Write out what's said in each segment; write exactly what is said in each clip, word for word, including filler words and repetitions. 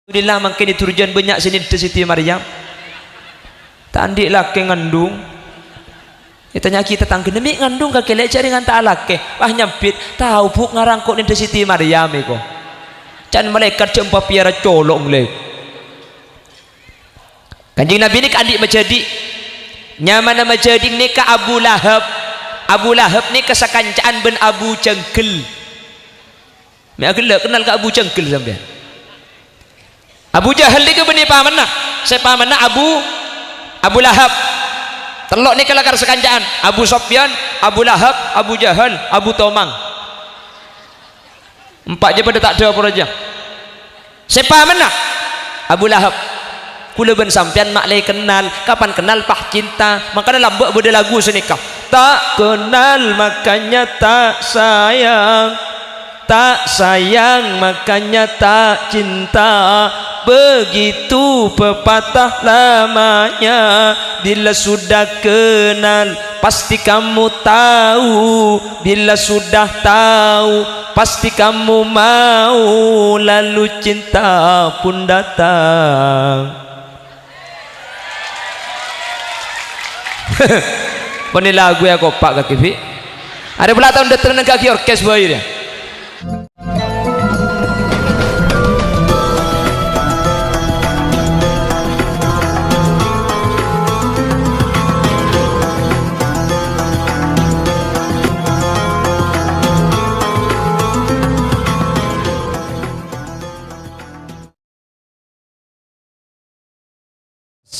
Alhamdulillah, mangkèn è Durjan bânnya' sè nèndhâ Siti Maryam. Ta' andi' lakè ngandung. Ètanya'aghi tatangghâna, "Mè' ngandung kakè, Lè', jhâ' rèng anta'a lakè?" Wah, nyambit, "Tao, Bu', ngara engko' nèndhâ Siti Maryam èko. Can malaèkat jhâ' empa' pèyara colo' nglè." Kanjeng Nabi nèka andi' majhâdhi'. Nyamana majhâdhi' nèka Abu Lahab. Abu Lahab nèka sakanca'an bân Abu Janggal. Mè' aghellâ' kennal ka Abu Janggal sampèyan. Abu Jahal nèka bânnè pamanna, sè pamanna Abu, Abu Lahab. Tello' nèka lakar sakanca'an, Abu Sofyan, Abu Lahab, Abu Jahal, Abu Tomang. Empa' jâ padâ ta' dhâpor jâ. Sè pamanna Abu Lahab. Kaulâ bân sampèyan ma' lè kennal, kapan kennal pas cinta. Mangkana lambâ' bâdâ lagu sanèka. Tak kenal makanya tak sayang, tak sayang makanya tak cinta. Begitu pepatah lamanya, bila sudah kenal pasti kamu tahu, bila sudah tahu pasti kamu mau, lalu cinta pun datang. Pon lagu ya kopak kaki bi. Arè pola taon dâteng neng kaki orkes bhâi ya.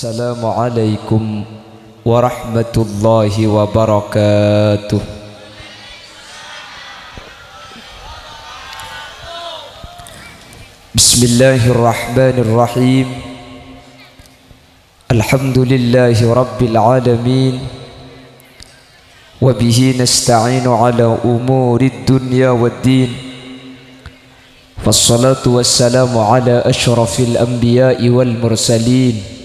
Assalamualaikum warahmatullahi wabarakatuh. Bismillahirrahmanirrahim. Alhamdulillahi rabbil alamin. Wa bihi nasta'inu ala umurid dunya wad din. Wassalatu wassalamu ala asyrafil anbiya'i wal mursalin.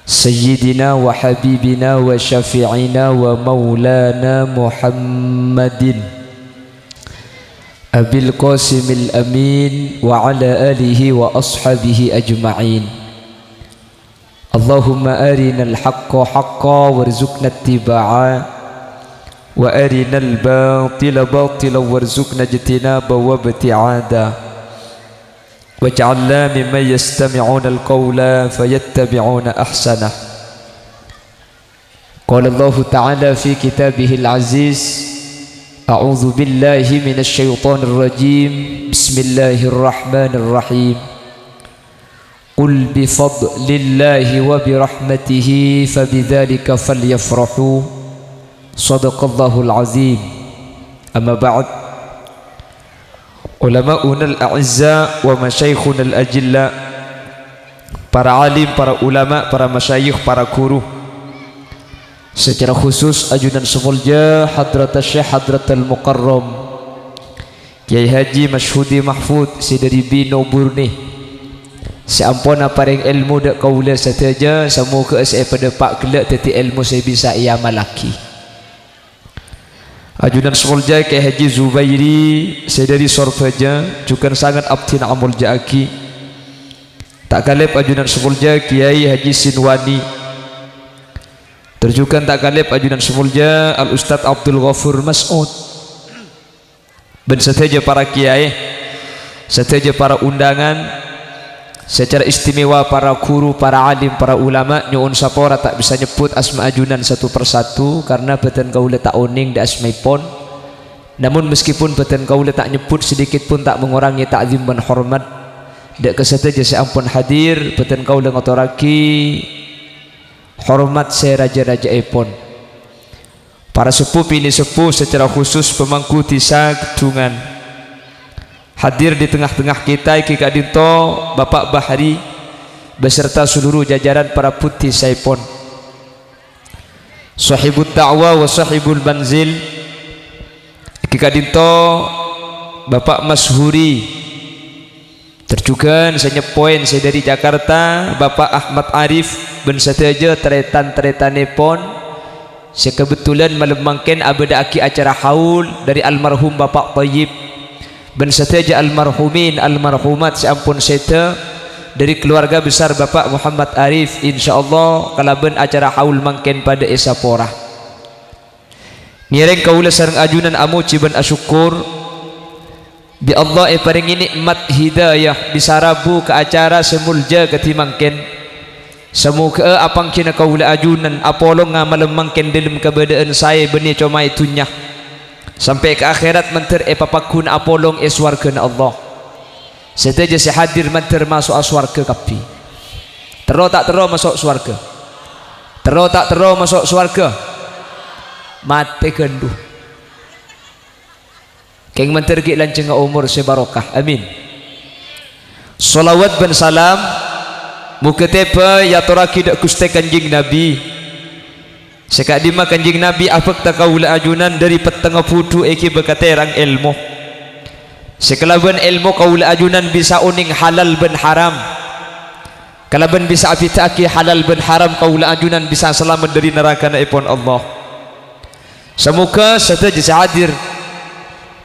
Sayyidina wa habibina wa syafi'ina wa maulana Muhammadin. Abil Qasimil Amin wa ala alihi wa ashabihi ajma'in. Allahumma arinal haqqa haqqa warzuqna ittiba'a, wa arinal batila batila warzuqna ijtinaba wa ibti'ada. Waj'alna mimman yastami'unal qawla fayattabi'una ahsanah. Qala Allahu ta'ala fi kitabihil aziz, a'udzu billahi minasy syaithanir rajim. Bismillahirrahmanirrahim. Qul bi fadlillahi wa bi rahmatihi fa bidzalika falyafrahu. Shadaqallahul azim. Amma ba'd. Ulama'unal a'izza wa masyayikhunal ajilla, para alim, para ulama, para masyayikh, para guru. Secara khusus, ajunan sè molja Hadratus Syekh Hadratul Mukarram Kyai Haji Masyhudi Mahfud sè dhâri Bino Burni, sè ampon aparèng èlmo dâ' kaulâ sadhâjâ, samogâ sè èpadâpa' ghellâ' dhâddhi èlmo sè bisa èamallaghi. Ajunan sè molja Kyai Haji Zubairi sè dhâri Sorbhâjâ, jhughân sanget abdhina amolja'aghi. Ta' ghâlib ajunan sè molja Kyai Haji Sinwani. Tor jhughân ta' ghâlib ajunan sè molja Al Ustadz Abdul Ghafur Mas'ud. Bân sadhâjâ para kyai, sadhâjâ para undangan, secara istimewa para guru, para alim, para ulama, nyo'on sapora ta' bisa nyebbhut asma ajunan satu per satu, karna bhâdhân kaulâ ta' onèng dâ' asmaèpon. Namon, meskipun bhâdhân kaulâ ta' nyebbhut, sedikit pun ta' mengurangi ta'zim bân hormat dâ' ka sadhâjâ sè ampon hadir, bhâdhân kaulâ ngatorraghi hormat sè rajâ-rajâèpon. Para seppo binè' seppo, secara khusus pemangku dhisa Ghedungan. Hadir di tengah-tengah kita èngghi ka'dinto Bapak Bahri beserta seluruh jajaran para budhisaèpon. Sahibud da'wah wa sahibul manzil, èngghi ka'dinto Bapak Masyhuri. Tor jhughân sè nyeppoèn sè dhâri Jakarta, Bapak Ahmad Arif, bân sadhâjâ tarètan-tarètanèpon, sè kabhendherrân malem mangkèn abâdâ'aghi acara haul dhâri almarhum Bapak Thayyib, bân sadhâjâ almarhumin, almarhumat sè ampon sèdhâ dhâri keluarga besar Bapak Muhammad Arif, insyaallah kalabân acara haul mangkèn padâ èsapora. Ngèrèng kaulâ sareng ajunan amojhi bân asokkor, bi' Allah èparèngè nè'mat hidayah bisa rabu ka acara sè molja kadhi mangkèn. Samoghâ'â apangghina kaulâ ajunan apolonga malem mangkèn dhâlem kabâdâ'ân saè bânnè coma è dhunnya, sampè' ka akhèrat mandhâr èpapagghun apolong è sowarghâna Allah. Sadhâjâ sè hadir mandhâr maso'a sowarghâ kabbhi. Terro ta' terro maso' sowarghâ? Terro ta' terro maso' sowarghâ? Matè ghândhu. Kèng mandhâr ghi' lanjhângnga omor sè barokah. Amin. Shalawat bân salam moghâ tèbâ èatorraghi dhâ' Ghustè Kanjeng Nabbhi. Sè ka'dimma Kanjeng Nabbhi abhâkta kaulâ ajunan dhâri pettengnga budhu èghibâ ka tèrang èlmo. Sè kalabân èlmo kaulâ ajunan bisa onèng halal bân haram. Kalabân bisa abhidhâ'aghi halal bân haram, kaulâ ajunan bisa salamet dhâri narakana èpon Allah. Samoghâ sadhâjâ sè hadir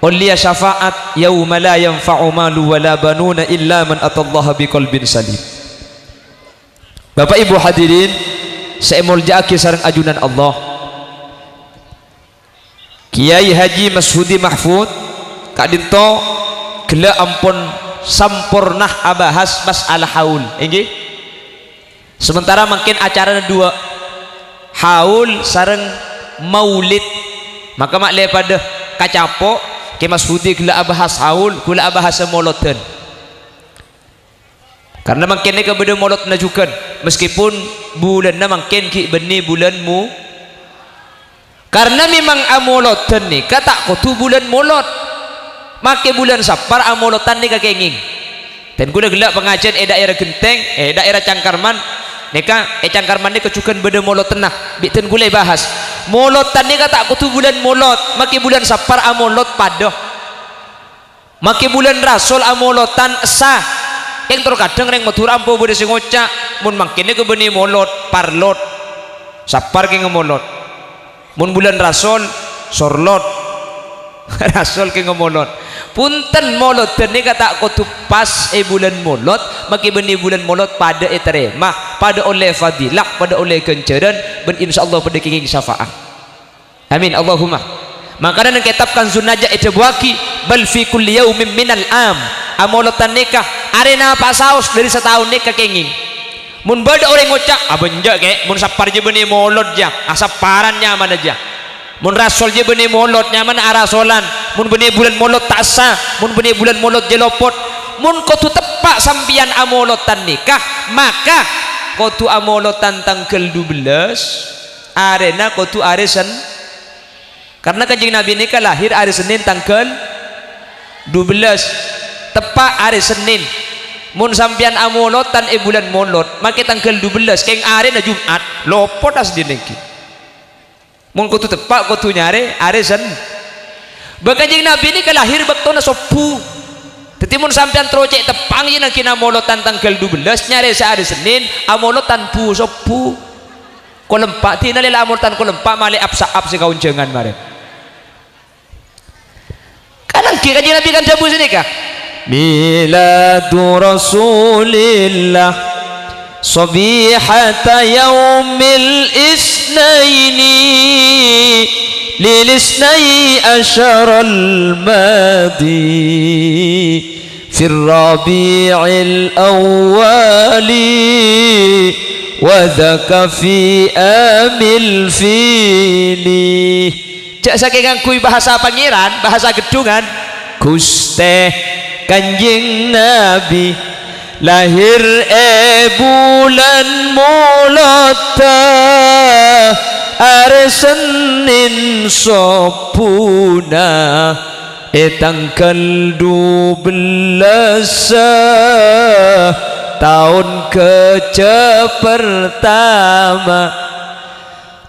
ollèya syafa'at yauma la yanfa'u malu wa la banuna illa man atallaha biqalbin salim. Bapak Ibu hadirin sè èmoljâ'aghi sareng ajunan Allah. Kyai Haji Mashudi Mahfud, ka'dinto ghellâ' ampon samporna abahas masalah haul, èngghi? Sementara mangkèn acarana duwâ', haul sareng maulid. Maka ma' lè padâ kacapo', Kè Mashudi ghellâ' abahas haul, ghulâ abahas molodhân. Karna mangkèn nèka bâdâ molodhânna jhughân, meskipun bulânna mangkèn ghi' bânnè bulân Mu-, karna memang amolodhân nèka ta' kodhu bulân molod. Makè bulân Sappar amolodhân nèka kèngèng. Dân ghulâ ghellâ' pangajiân è dhaèra Genteng, è dhaèra Cangkarman. Nèka è Cangkarman nèka jhughân bâdâ molodhânna, bi' dân ghulâ èbahas. Molodhân nèka ta' kodhu bulân molod, makè bulân Sappar amolod padâ. Makè bulân Rasol amolodhân essa. Kèng tor kadhâng rèng Madhurâ ampo bâdâ sè ngoca', "Mon mangkèn nèka bânnè molod, parlod." Sappar kèng molod. Mon bulân Rasol, sorlod. Rasol kèng molod. Punten, molodhân nèka ta' kodhu pas è bulân molod, makè bânnè bulân molod padâ ètarèma, padâ ollè fadilah, padâ ollè ghânjhârân, bân insyaallah padâ kèngèng syafa'at. Amin, Allahumma. Mangkana neng kètab Kanzun Najah èdhâbuwâghi, "Bal fi kulli yaumin minal am." Amolodhân nèka arè napa'a saos dhâri sataon nèka kèngèng. Mon bâdâ orèng ngoca', "Abânjâ', Kè, mon Sappar jiyâ bânnè molod jiyâ, asapparan nyamana jiyâ. Mon Rasol jiyâ bânnè molod nyamana arasolan. Mon bânnè bulân molod ta' essa, mon bânnè bulân molod jiyâ lopot." Mon kodhu teppa' sampèyan amolodhân nèka, maka kodhu amolodhân tangghâl dubellâs. Arèna kodhu arè Sen-, karna Kanjeng Nabi nèka lahir arè Sennèn tangghâl dubellâs, teppa' arè Sennèn. Mon sampèyan amolodhân è bulân Molod, makè tangghâl dubellâs, kèng arèna Jum'at, lopot asdina èngghi. Mon kodhu teppa', kodhu nyarè arè Sen-, bân Kanjeng Nabi nèka lahir bâktona Sobbhu. Dhâddhi, mon sampèyan terro cè' teppa' ngènangkèn amolodhân tangghâl dubellâs, nyarè sè arè Sennèn, amolodhân bu-, Sobbhu. Kolempa, dina lè la amolodhân kolempa, malè ap-sa'ap sè kaonjhângan marè. Kan èngghi Kanjeng Nabi kan dhâbu sanèka, "Miladu Rasulillah sabihata yaumil isnaini lil isnai asyaral madi." Fir rabi'il awwali wa dzaka fi amil fili. Jhâ' sakèng ngangghuy bhâsa Pangèran, bhâsa ghedhungan. Ghustè Kanjeng Nabi lahir è bulân Molodda, arè Sennèn sobbhuna. È tangghâl dubellâs taon ghâjâ pertama,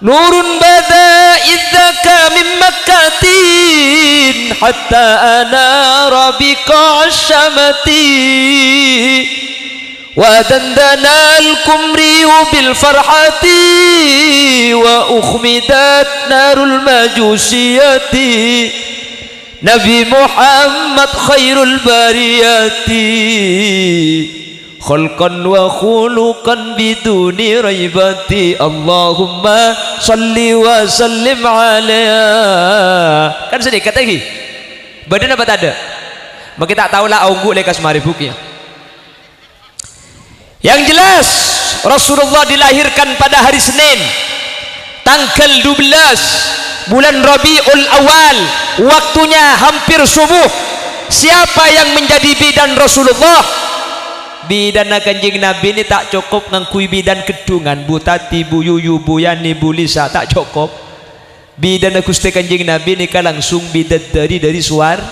nurun bada idzaka min Makkatin hatta anara biqa asyamati. Wa dandanal kumriyu bil farhati wa ukhmidat narul majusiyati. Nabi Muhammad khairul bariyati, khalqan wa khuluqan biduni raibati. Allahumma shalli wa sallim alaihi. Kan sedikit lagi. Badan apa tak ada? Maka tak tahu lah, ongghu lekas mari buknya. Yang jelas, Rasulullah dilahirkan pada hari Senin, tanggal dua belas bulan Rabiul Awal. Waktunya hampir subuh. Siapa yang menjadi bidan Rasulullah? Bidanna Kanjeng Nabi ini tak cukup ngangghuy bidan geddhungan, Bu Tati, Bu Yuyu, Bu Yani, Bu Lisa, tak cukup. Bidanna Ghustè Kanjeng Nabi nèka langsung bidadari dhâri sowar-,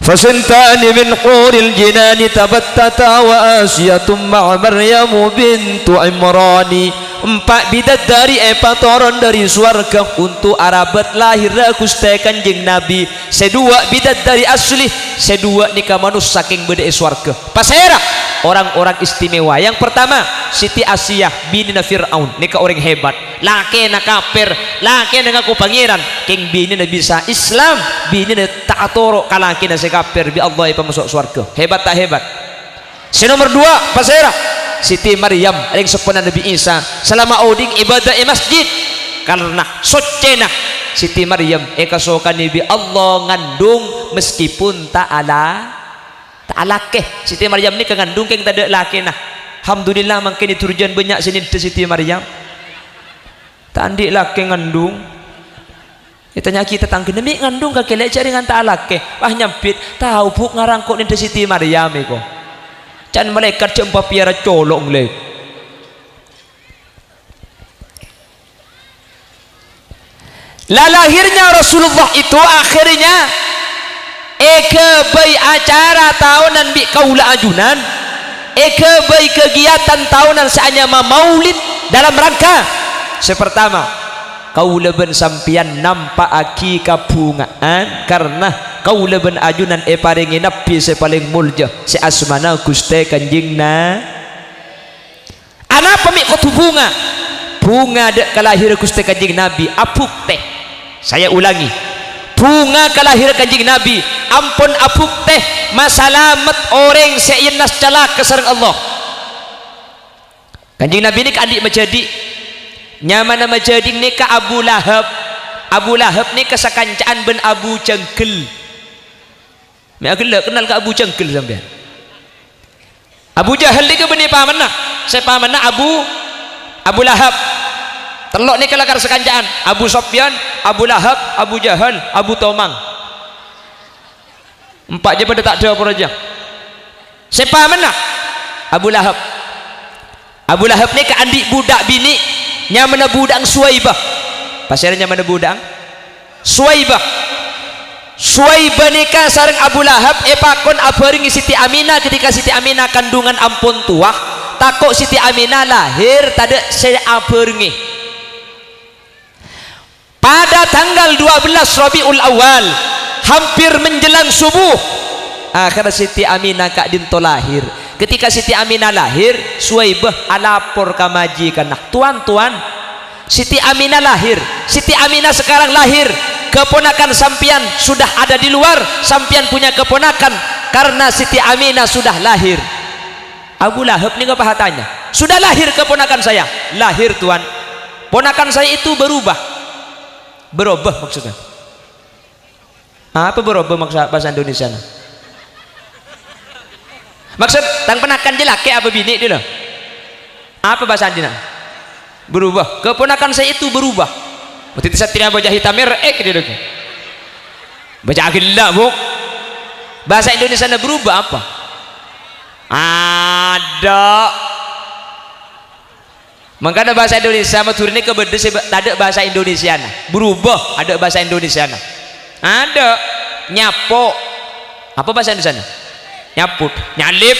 "Fasintani min huril jinani tabattata wa Asiyatum ma'a Maryamu bintu Imrani." Empa' bidadari èpatoron dhâri sowarga untuk arabât lahirra Ghustè Kanjeng Nabi. Sè duwâ' bidadari asli, sè duwâ' nèka manossa kèng bâdâ è sowarga. Pasèra? Orang-orang istimewa. Yang pertama, Siti Asiyah, binèna Fir'aun. Nèka orèng hebat. Lakèna kapèr, lakèna ngako pangèran, kèng binèna bisa Islam, binèna ta' atoro' ka lakèna sè kapèr, bi' Allah èpamaso' sowarga. Hebat ta' hebat? Sè nomer duwâ', pasèra? Siti Maryam, rèng seppona Nabi Isa, salama odi'na ibâdâ è masjid. Karna soccèna Siti Maryam èkasokanè bi' Allah ngandung meskipun ta' ala-, ta' alakè. Siti Maryam nèka ngandung kèng tadâ' lakèna. Alhamdulillah, mangkèn è Durjan bânnya' sè nèndhâ Siti Maryam. Ta' andi' lakè ngandung. Ètanya'aghi tatangghâna, "Mè' ngandung kakè, Lè', jhâ' rèng ta' alakè?" Wah, nyambit, "Tao, Bu', ngara engko' nèndhâ Siti Maryam èko." Can malaèkat jhâ' empa' pèyara colo' nglè. Lah, lahirnya Rasulullah itu akhirnya èghâbây acara taonan bi' kaulâ ajunan, èghâbây kegiatan taonan sè anyama maulid dalam rangka sè pertama, kaulâ bân sampèyan nampa'aghi kabhunga'an karna kaulâ bân ajunan èparèngè Nabbhi sè palèng molja, sè asmana Ghustè Kanjeng Na-, Anapa mè' kodhu bhunga? Bhunga dâ' kalahèrra Ghustè Kanjeng Nabi abhuktè. Saya ulangi, bhunga kalahèrra Kanjeng Nabi ampon abhuktè masalamet orèng sè èyennas calaka sareng Allah. Kanjeng Nabi nèka andi' majhâdhi'. Nyamana majhâdhi' nèka Abu Lahab. Abu Lahab nèka sakanca'an bân Abu Jangghel. Mè' aghellâ' kennal ka Abu Jangghel sampèyan. Abu Jahal nèka bânnè pamanna. Sè pamanna Abu, Abu Lahab. Tello' nèka lakar sakanca'an. Abu Sofyan, Abu Lahab, Abu Jahal, Abu Tomang. Empa' jâ padâ ta' dâpor jâ. Sè pamanna Abu Lahab. Abu Lahab nèka andi' budhâk binè', nyamana budhâ'na Suwaibah. Pasèra nyamana budhâ'na? Suwaibah. Suwaibah nèka sareng Abu Lahab èpakon abhârengngè Siti Aminah ketika Siti Aminah kandungan ampon towa, tako' Siti Aminah lahir tadâ' sè abhârengngè. Pada tanggal dua belas Rabiul Awal, hampir menjelang subuh, akhirnya Siti Aminah ka'dinto lahir. Ketika Siti Aminah lahir, Suwaibah alapor ka majikanna, "Tuan, Tuan, Siti Aminah lahir. Siti Aminah sekarang lahir. Keponakan sampèyan sudah ada di luar. Sampèyan punya keponakan karena Siti Aminah sudah lahir." Abu Lahab nèka pas atanya, "Sudah lahir keponakan saya?" "Lahir, Tuan." "Ponakan saya itu berubah." Berubah maksudnya? Apa berubah maksud bahasa Indonesiana? Maksud, tang ponakan jâ lakè' apa binè' dulu? Apa bahasa Indonesiana? Berubah. Keponakan saya itu berubah. Mesti satria baja hitam merek dulu. Baca akhirnya, Bu. Bahasa Indonesiana berubah apa? Ada. Mangkana bhâsa Indonesia Madhurâ nèka bâdâ sè ba-, tadâ' bhâsa Indonesiana. Berubah, adâ' bhâsa Indonesiana. Adâ'. Nyapo'. Apa bhâsa Indonesiana? Nyaput. Nyalip.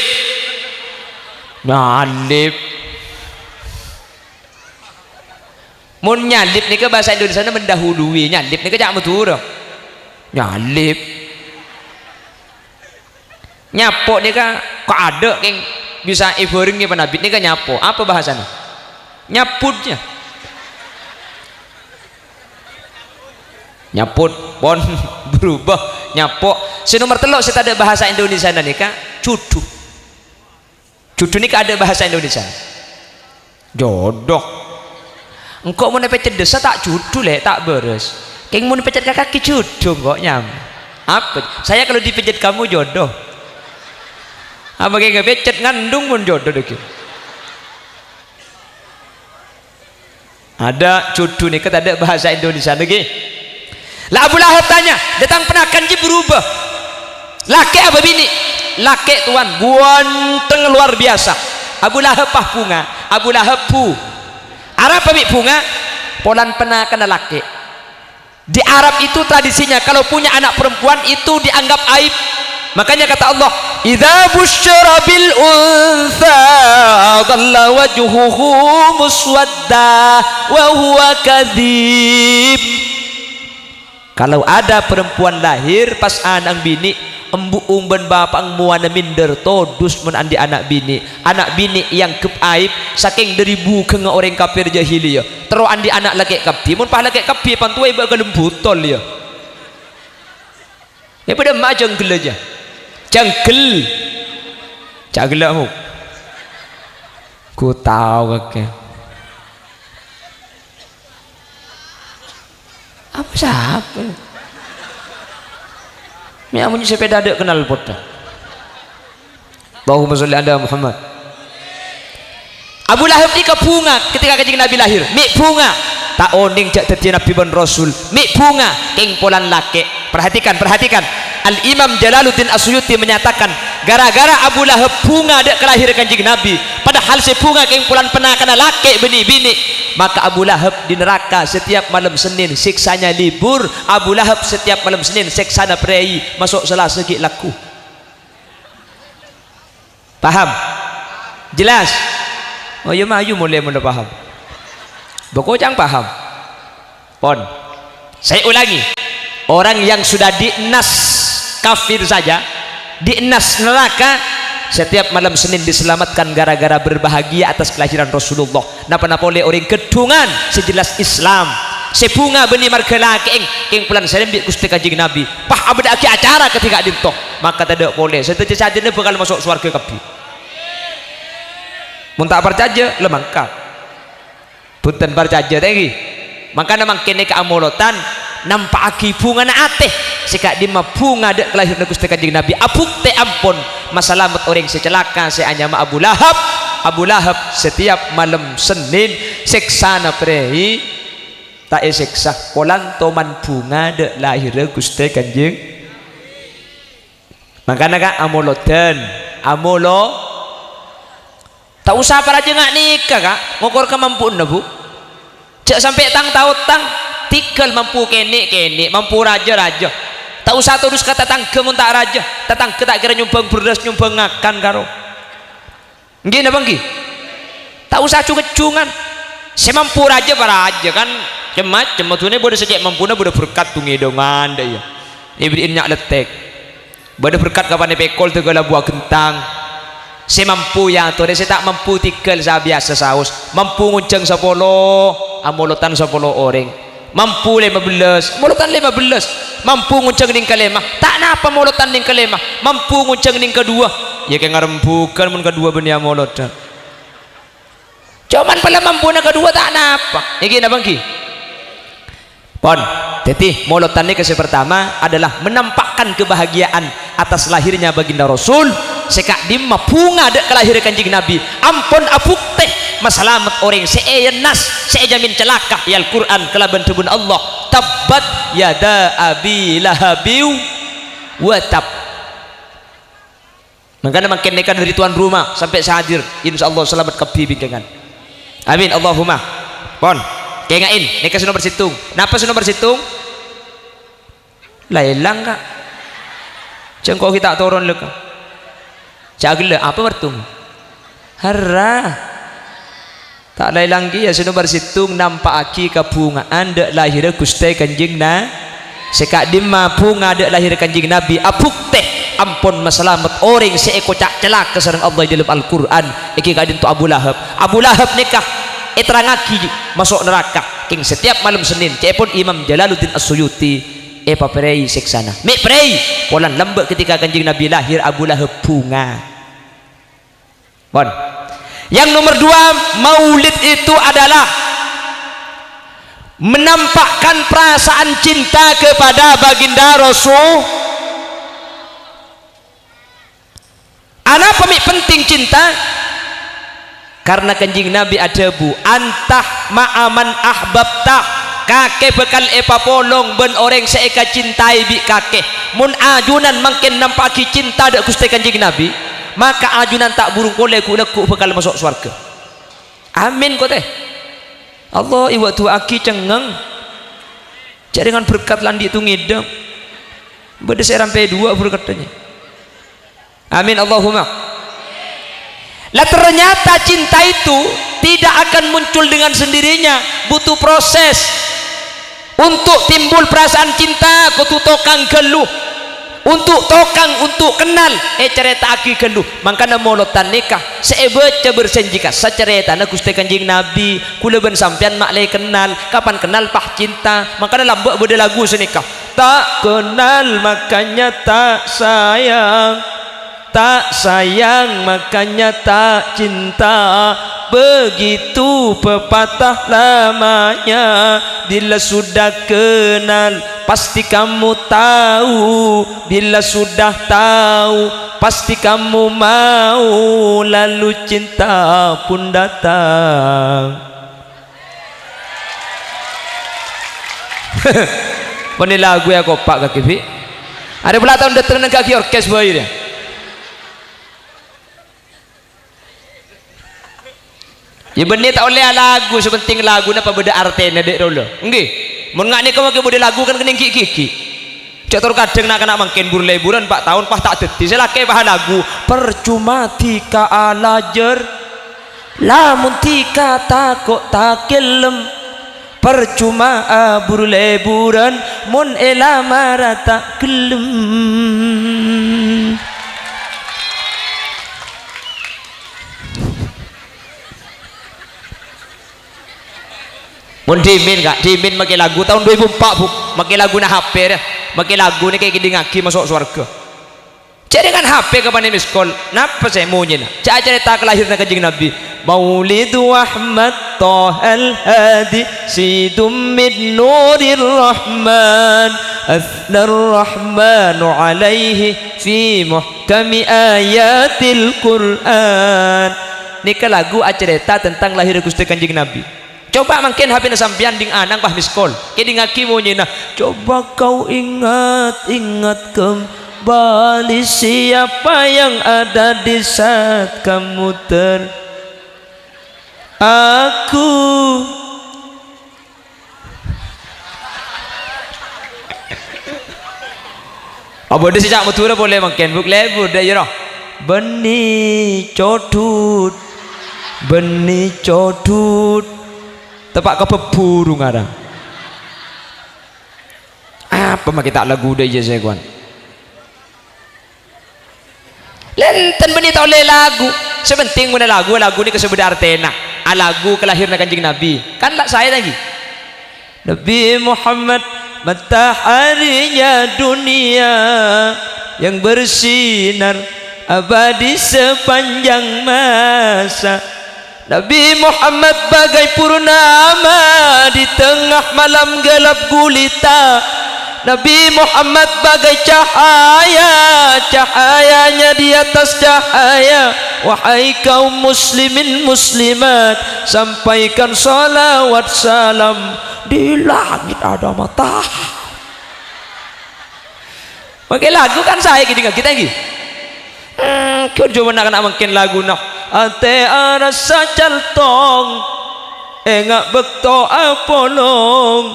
Nyalip. Mon nyalip nèka bhâsa Indonesiana mendahului. Nyalip nèka ca' Madhurâ. Nyalip. Nyapo' nèka, ko' adâ' kèng bisa èbhârengngè panabit nèka nyapo'. Apa bhâsana? Nyaput, ya. Nyapot, pon, berubah, nyapok. Sè nomer tello' sè tadâ' bahasa Indonesiana nèka, judhu. Judhu nèka adâ' bahasa Indonesia. Jodoh. Engko' mon èpècèt dhâsa ta' judhu, Lè', ta' bârâs. Kèng mon pècèt ka kaki judhu engko' nyam. Apa? Saya kalau dipijit kamu jodoh. Apa kèng èpècèt ngandung mon jodoh dâggi'. Adâ' judhu nèka tadâ' bahasa Indonesia lagi. La Abu Lahab tanya, dâteng panakan jiyâ berubah. Lakè' apa binè'? Lakè', Tuan, ganteng luar biasa. Abu Lahab pas bhunga, Abu Lahab bu. Arapa mè' bhunga? Polana panakanna lakè'. Di Arab itu tradisinya, kalau punya anak perempuan itu dianggap aib. Makanya kata Allah, "Idza busyira bil untsa dhalla wajhuhu muswadda wa huwa kadzib." Kalau ada perempuan lahir pas ana'na binè', embu'na bân bapa'na mowana minder, todus mon andi' ana' binè'. Ana' binè' èangghep aib, sakèng dâri bhungana orèng kafir jahiliyah. Terro andi' ana' lakè' kabbhi, mon pas lakè' kabbhi, èpantowa bâ' ghâlem butol, yâ. Yâ, padâ emma'a jhânggella, yâ. Jhânggel. Jhânggella, Bu. Ghu tao kakè. Apa sapa? Mè' amonye sepeda dâ' kennal poddhâ. Allahumma sholli ala Muhammad. Abu Lahab nèka bhunga ketika Kanjeng Nabi lahir. Mè' bhunga. Ta' onèng jhâ' dhâddhiyâ nabi bân rasul. Mè' bhunga. Kèng polana lakè'. Perhatikan, perhatikan. Al-Imam Jalaluddin As-Suyuti menyatakan, gara-gara Abu Lahab bhunga dâ' kalahèrra Kanjeng Nabi, padahal sè bhunga kèng polana panakanna lakè' bânnè binè', maka Abu Lahab di neraka setiap malam Senin, siksanya libur. Abu Lahab setiap malam Senin, siksana prèi, maso' Selasa ghi' lagghu. Paham? Jelas? Oh, yâ, mayu molè mon la paham. Bâ' koca'na paham. Pon. Saya ulangi. Orang yang sudah dinas kafir saja, dinas neraka, setiap malam Senin diselamatkan gara-gara berbahagia atas kelahiran Rasulullah. Napa-napa polè orèng ghâddhungan sè jelas Islam. Sè bhunga bânnè marghâ lakè'èng, kèng polana sèrèm bi' Ghustè Kanjeng Nabi. Pas abâdhâ'aghi acara kadhi ka'dinto. Maka tadâ' polè. Sadhâjâ-sadhâjâna bhâkal maso' sowarghâ kabbhi. Mon ta' parcajâ, la mangkat. Bhunten parcajâ, ta' ènggi? Mangkana mangkèn nèka amolodhân, nampa'aghi bhungana atè. Sè ka'dimma bhunga dâ' kalahèrra Ghustè Kanjeng Nabi. Abhuktè ampon masalamet orèng sè calaka sè anyama Abu Lahab. Abu Lahab setiap malam Senin, sèksana prèi ta' èsèksa. Polana toman bhunga dâ' lahèrra Ghustè Kanjeng. Mangkana, Ka', amolodhân. Amolo-, ta' osa parajâ nga' nèka, Ka'. Ngokor kamampuanna, Bu. Jhâ' sampè' tang-taotang. Tèghâl mampu kènè'-kènè', mampu rajâ-rajâ. Ta' osa todus ka tatangghâ mon ta' rajâ. Tatangghâ ta' kèra nyombhâng bherrâs, nyombhâng ngakan karo. Ènggi napa ènggi? Ta' osa jung-kejjungan. Sè mampu rajâ parajâ, kan cem-macem. Madhuna bâdâ sè cè' mampuna bâdâ berkat, dhung-èdhungan, dâ' iyâ. Èbâri'in nya' lettèk. Bâdâ berkat kapan èpèkol dâgâla buwâ ghentang. Sè mampu èyatorè, sè ta' mampu tèghâl sabiyasa saos. Mampu ngonjhâng sapolo, amolodhân sapolo orèng. Mampu lèma bellâs, molodhân lèma bellâs. Mampu ngonjhâng nèng kalèma, ta' napa molodhân nèng kalèma. Mampu ngonjhâng nèng kaduwâ, iyâ kèng ngarembhughân mon kaduwâ bânnè amolodhân. Coma pala mampuna kaduwâ ta' napa. Ènggi napa ènggi? Pon. Dhâddhi, molodhân nèka sè pertama adalah menampakkan kebahagiaan atas lahirnya baginda Rasul, sè ka'dimma bhunga dâ' kalahèrra Kanjeng Nabi, ampon abhuktè masalamet orèng sè ènas, sè èjamin calaka è Al-Qur'an kalabân dhâbuna Allah, "Tabbat yada Abi Lahabiw wa tab." Mangkana mangkèn nèka dâri tuan rumah sampè' sè hadir, insyaallah salamet kabbhi bingkèngan. Amin, Allahumma. Pon, kènga'è, nèka sè nomer sèttong. Napa sè nomer sèttong? La èlang, Ka'. Jhâ' engko' ghi' ta' toron, lè, Ka'. Jhâ' ghellâ', apa, Martung? Harra. Ta' la èlang kèya sè nomer sèttong, nampa'aghi kabhunga'an dâ' lahèrra Ghustè Kanjeng Na-, sè ka'dimma bhunga dâ' lahèrra Kanjeng Nabi abhuktè ampon masalamet orèng sè èkoca' calaka sareng Allah è dâlem Al-Qur'an, ènggi ka'dinto Abu Lahab. Abu Lahab nèka èterrangaghi maso' naraka. Setiap malem Senin, ca'èpon Imam Jalaluddin As-Suyuti èpaprèi sèksana. Mè' prèi, polana lambâ' ketika Kanjeng Nabi lahir, Abu Lahab bhunga. Pon. Yang nomor dua, maulid itu adalah menampakkan perasaan cinta kepada Baginda Rasul. Anapa mè' penting cinta? Karena Kanjeng Nabi adhâbu, "Anta ma'a man ahbabta," kakè bhâkal èpapolong bân orèng sè èkacintai bi' kakè. Mon ajunan mangkèn nampa'aghi cinta dâ' Ghustè Kanjeng Nabi, maka ajunan ta' burung polè ghu'-lagghu' bhâkal maso' sowarghâ. Amin, kotè. Allah, èwâ du'aaghi cengngeng. Jhâ' rèngan berkat la andi' tongèdhâng. Bâdâ sè rampè duwâ' berkatta nyè. Amin, Allahumma. Lah, ternyata cinta itu tidak akan muncul dengan sendirinya, butuh proses. Untuk timbul perasaan cinta, kodhu tokang ghâllu. Untuk tokang, untuk kenal, ècarèta'aghi ghâllu. Mangkana molodhân nèka, sè èbâca bârsènjhi kassa carètana Ghustè Kanjeng Nabi. Kaulâ bân sampèyan ma' lè kennal, kapan kennal pas cinta. Mangkana lambâ' bâdâ lagu sanèka. Tak kenal makanya tak sayang, tak sayang makanya tak cinta, begitu pepatah lamanya. Bila sudah kenal, pasti kamu tahu, bila sudah tahu, pasti kamu mau, lalu cinta pun datang. Mon è lagu è akopa' kakè bi'. Arè pola taon dâteng neng kakè orkes bhâi rè. Yâ bânnè ta' ollè alagu, sè penting laguna pabâdâ artèna dâ' rolo. Ènggi. Mon nga' nèka makè bâdâ lagu kan kennèng ghi'-ghi'. Cè' tor kadhâng na'-kana' mangkèn bur-lèburân pa' taon, pas ta' dhâddhi. Sè lakè pas alagu, percuma dhika alajâr. Lamon dhika tako' takellem, percuma abur-lèburân mon èlamara ta' ghellem. Mon dhimèn, Ka', dhimèn makè lagu taon dua ribu empat, Bu. Makè laguna H P, rè. Makè lagu nèka èkèdingngaghi maso' sowarghâ. Jhâ' rèngan H P kapan è-miss call, napa sè monyèna? Jhâ' acarèta kalahiranna Kanjeng Nabi. Maulidu Ahmad Thahal Hadi Sidum min Nurir Rahman, Asnar Rahmanu Alaihi fi Muhkami Ayatil Qur'an. Nèka lagu acarèta tentang lahirnya Ghustè Kanjeng Nabi. Coba mangkèn H P-na sampèyan ding anang pas miss call. Kèdingngaghi monyèna, "Coba kau ingat-ingat kembali siapa yang ada di saat kamu ter-, aku." Abâdâ sè ca' Madhurâ polè mangkèn, Bu', lèbur dâ' iyâ, roh. Bânnè codhut, bânnè codhut. Teppa' ka bhâbhuru ngarang. Apa makè ta' lagu dâ' iyâ sè kowan? Lènten bânnè ta' ollè lagu. Sè penting mon alagu, alagu nèka sè bâdâ artèna. Alagu kalahiranna Kanjeng Nabi. Kan la saè ta' ènggi? Nabi Muhammad, mataharinya dunia yang bersinar abadi sepanjang masa. Nabi Muhammad bagai purnama di tengah malam gelap gulita. Nabi Muhammad bagai cahaya, cahayanya di atas cahaya. Wahai kaum muslimin muslimat, sampaikan salawat salam. Di langit ada mata. Makè lagu kan saè kèdingngaghi ta' ènggi. Hmm, ghun jhâ' na'-kana' mangkèn laguna. Atè arassa calthong, enga' bâkto apolong.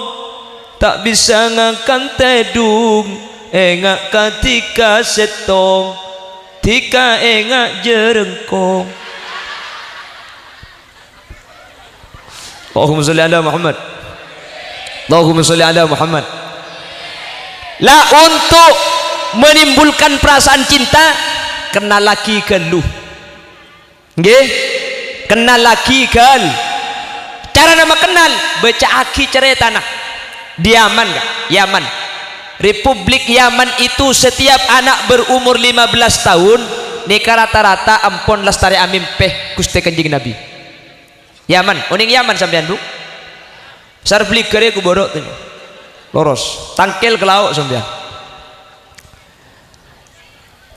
Ta' bisa ngakan tèdung, enga' ka dhika sèttong. Dhika enga' jhârângkong. Allahumma sholli ala Muhammad. Allahumma sholli ala Muhammad. Lah, untuk menimbulkan perasaan cinta, kennallaghi ghâllu. Ngghi? Kennallaghi ghâl-, Carana makennal, bâca'aghi carètana. Di Yaman, Ka', Yaman. Republik Yaman itu setiap anak berumur lima belas tahun, nèka rata-rata ampon lastarè amèmpè Ghustè Kanjeng Nabi. Yaman, onèng Yaman sampèyan, Bu? Sar bligârè ku bârâ' tènyo. Loros, tangkèl ka lao' sampèyan.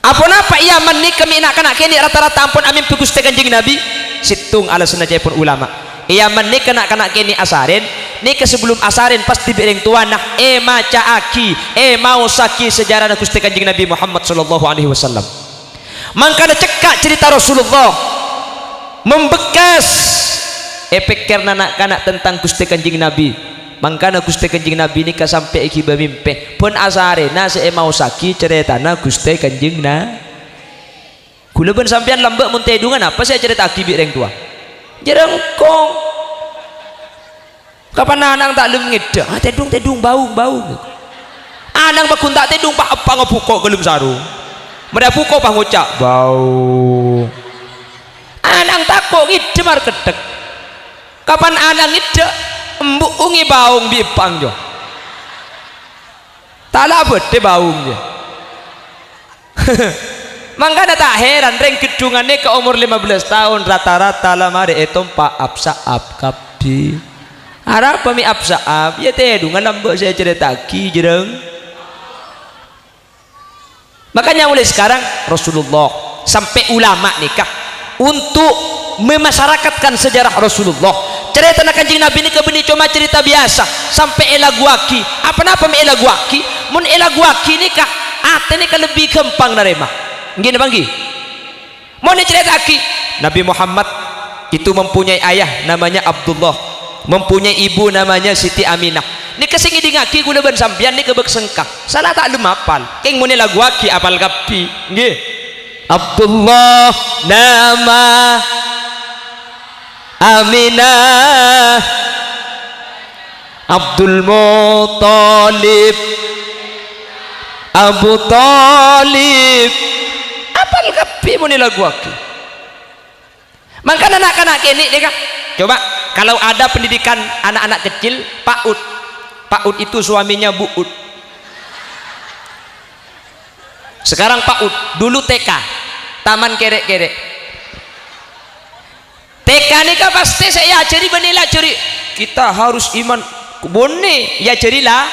Aponapa è Yaman nèka mè' na'-kana' kènè' rata-rata ampon amèmpè Ghustè Kanjeng Nabi? Sèttong alasanna ca'èpon ulama. È Yaman nèka na'-kana' kènè' asarèn, nèka sabellum asarèn pastè bi' rèng towana èmaca'aghi, èmaossaghi sejarana Ghustè Kanjeng Nabi Muhammad sallallahu alaihi wasallam. Mangkana cekka' carèta Rasulullah, membekas è pèkkèranna na'-kana' tentang Ghustè Kanjeng Nabi. Mangkana Ghustè Kanjeng Nabi nèka sampè' èghibâ mèmpè, bân asarèna sè èmaossaghi carètana Ghustè Kanjeng Na-, Kaulâ bân sampèyan lambâ' mon tèdungan apa sè ècarèta'aghi bi' rèng towa? Jârângkong. Kapan ana'na ta' lem ngèdhâ', "Ah, tèdung, tèdung, baung, baung." Ana'na pagghun ta' tèdung, pa-, eppa' ngabhuko' ka lem sarong. Marè abhuko' pas ngoca', "Baung." Ana'na tako' ngèdhâ' markeddhek. Kapan ana' ngèdhâ', embu' ongè baung bi' eppa'na, jâ. Ta' la abâdâ baung, jâ. Mangkana ta' heran, rèng ghâddhungan nèka omor lima belas taon, rata-rata la marè ètompa' ap-sa'ap kabbhi. Arapa mè' ap-sa'ap? Yâ tèdungan lambâ' sè ècarèta'aghi, jârâng. Makanya mulai sekarang Rasulullah sampai ulama nèka untuk memasyarakatkan sejarah Rasulullah. Carètana Kanjeng Nabi nèka bânnè coma carèta biyasa, sampai èlaguwaghi. Apa-napa mè' èlaguwaghi? Mon èlaguwaghi nèka, atè nèka lebbi ghâmpang narèma. Ngghi napa ngghi? Mon ècarèta'aghi, Nabi Muhammad itu mempunyai ayah namanya Abdullah, mempunyai ibu namanya Siti Aminah. Nèka sè ngèdingngaghi kaulâ bân sampèyan nèka bâk sengka. Sala ta' lem apal. Kèng mon èlaguwaghi apal kabbhi. Ngghi. Abdullah nama Aminah. Abdul Muthalib. Abu Thalib. Apal kabbhi mon èlaguwaghi. Mangkana na'-kana' kènè' nèka. Coba, kalau ada pendidikan anak-anak kecil, PAUD. PAUD itu suaminya Bu Ud. Sekarang PAUD, dulu TK, taman kèrè'-kèrè'. TK nèka pastè sè èajhâri bânnè èajhâri, "Kita harus iman." Bânnè èajhâri la-,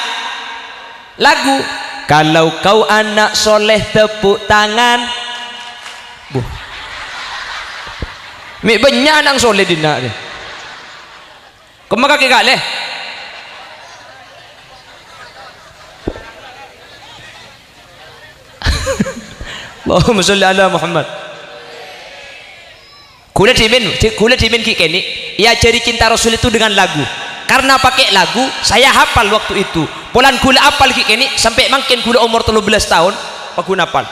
lagu, "Kalau kau anak soleh, tepuk tangan." Buh. Mè' bânnya' ana' soleh dinna' rè. Kemma kakè kalè. Allahumma sholli ala Muhammad. Kaulâ dhimèn, di-, kaulâ dhimèn ghi' kènè', èajhâri cinta Rasul itu dengan lagu. Karena pakai lagu, saya hafal waktu itu. Polana kaulâ apal ghi' kènè', sampè' mangkèn kaulâ omor tello belas taon, pagghun apal.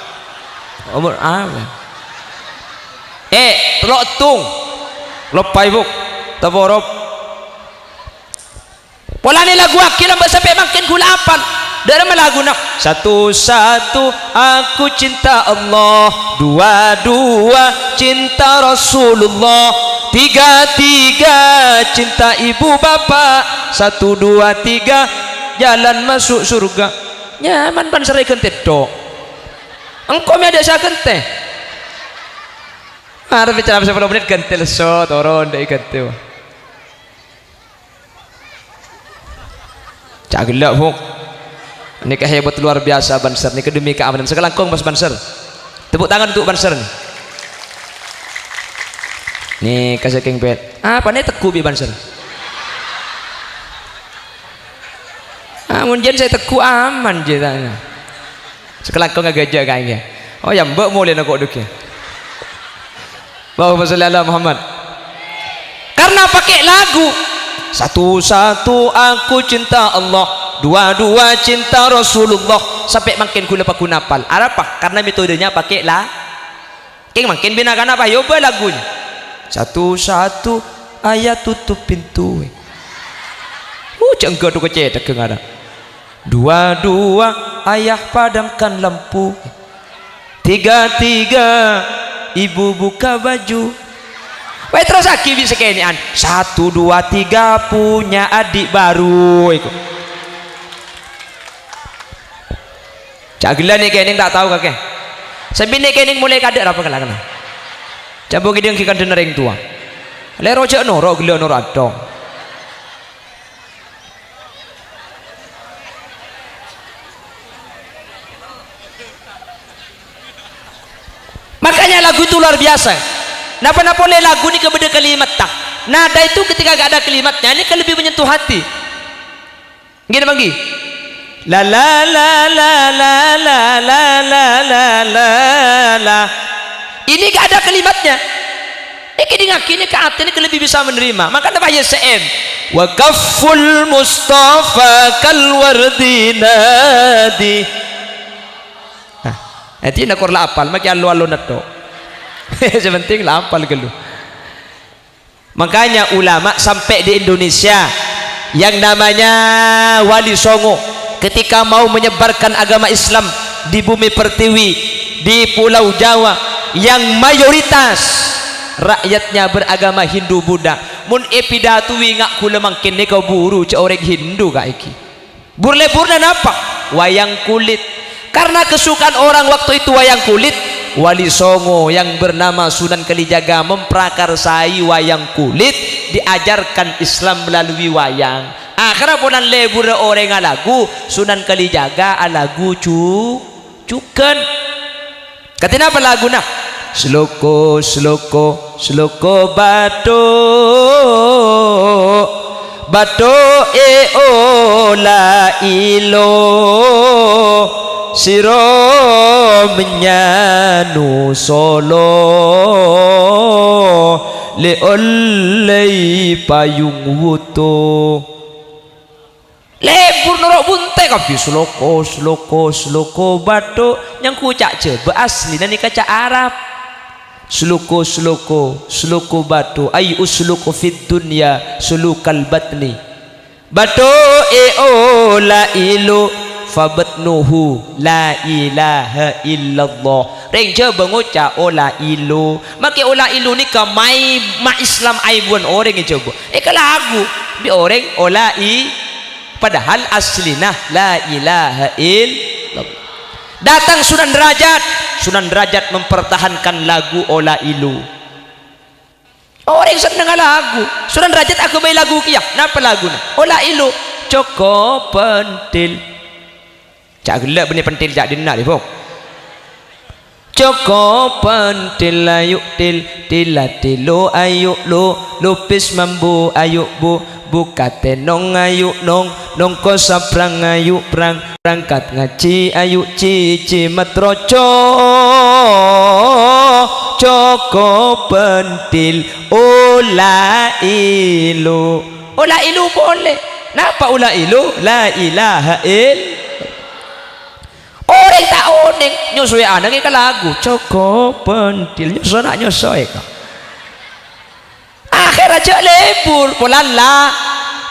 Omor apa? Eh, tello' ètong. Loppa, Ibu. Taporop. Polana èlaguwaghi lambâ' sampè' mangkèn kaulâ apal. Dâ'ramma laguna? Satu-satu aku cinta Allah, dua-dua cinta Rasulullah, tiga-tiga cinta ibu bapak, satu, dua, tiga, jalan masuk surga. Nyaman pan sèrè ghântè tok. Engko' mè' adâ' sè aghântè. Arep bicara sapolo menit ghântè lesso, toron, dâ' èghântè. Ca' ghellâ', Bu'. Nèka hebat luar biasa Banser. Nèka demi keamanan. Sakalangkong, Mas Banser. Tepuk tangan untuk Banser. Nèka sakèng pet. Apa nè tegghu bi' Banser? Ah, mon jân sè tegghu aman, jâ, ta'. Sakalangkong agâjâ' kaè, ya. Oh, ya, Mbak, molèna ko' duk, ya. Allahumma sholli ala Muhammad. Karena pakai lagu, "Satu-satu aku cinta Allah, dua-dua cinta Rasulullah." Sampè' mangkèn kaulâ pagghun apal. Arapa? Karena metodenya pakai la-, Kèng mangkèn bina kana' apa? Yobâ lagunya. Satu-satu ayah tutup pintu. Uh, jâ' engghâ' dhu kacèthagghâ ngara. Dua-dua ayah padamkan lampu. Tiga-tiga ibu buka baju. Pas èterrossaghi bi' sakènè'an, "Satu, dua, tiga, punya adik baru," èko. Ca' ghellâ' nè' kènèng ta' tao kakè. Sampè' nè' kènèng molaè kaadâ' arapa kala-kala. Ca' bâ' ngèdhing ghi' kandhâna rèng towa. Lèro jhâ' noro' ghellâ' noro' atong. Makanya lagu itu luar biasa. Napa-napa polè lagu nèka bâdâ kalimatta. Nada itu ketika gak ada kalimatnya, ini kan lebih menyentuh hati. Ngghi napa ngghi? La la la la la la la la la la la. Ini gak ada kalimatnya. Ini kèdingngaghi nèka atè nèka lebih bisa menerima. Makanya Pak Y C M. Wa kafful Mustafa kal wardi nadi. Nah, jadi nèka la apal, makè allo-allo netto. Sè penting la apal ghâllu. Makanya ulama sampai di Indonesia yang namanya Wali Songo ketika mau menyebarkan agama Islam di bumi pertiwi, di Pulau Jawa, yang mayoritas rakyatnya beragama Hindu Buddha. Mon èpidatowè nga' ghulâ mangkèn nèka buru jhâ' orèng Hindu ka'èngghi. Bur-lebburna napa? Wayang kulit. Karena kesukaan orang waktu itu wayang kulit, Wali Songo yang bernama Sunan Kalijaga memprakarsai wayang kulit, diajarkan Islam melalui wayang. Akhirnya polana lebburra orèng alagu, Sunan Kalijaga alagu ju-, jhughân. Kadhi napa laguna? Sloko, sloko, sloko bathok. Bathok è ola ilo. Siro manyanu solo. Le ollei payung wuto. Lebbur noro' bunte kabbhi, sloko, sloko, sloko bathok, nyangko ca' Jhâbâ, aslina nèka ca' Arab. Sloko, sloko, sloko bathok, ay usluku fid dunya sulukal batni. Bathok è ola ilo, fa batnuhu la ilaha illallah. Rèng Jhâbâ ngoca' ola ilo. Makè ola ilo nèka maè ma-Islam aèbuwân orèng è Jhâbâ. Èkalagu bi' orèng ola i-, padahal aslina la ilaha illallah. Datang Sunan Derajat, Sunan Derajat mempertahankan lagu ola ilo. Orèng sennengnga lagu. Sunan Derajat aghâbây lagu kèya. Napa laguna? Ola ilo. Coko pentil. Ca' ghellâ' bânnè pentil ca' dinna', Dhi, Bung. Coko pentil ayu' til, tila tilo ayu' lo, lupis mambu ayu' bu, buka tenong ayu' nong, nongko sabrang ayu' brang, berangkat ngajhi ayu' jhi, jhi matroco. Coko pentil ola ilo. Ola ilo polè. Napa ola ilo? La ilaha ill-, Orèng ta' onèng, nyosoè ana' ghi' kalagu. Coko pentil, nyoso na' nyosoè, ka. Akhèrra jhâ' lebbur, polana la-,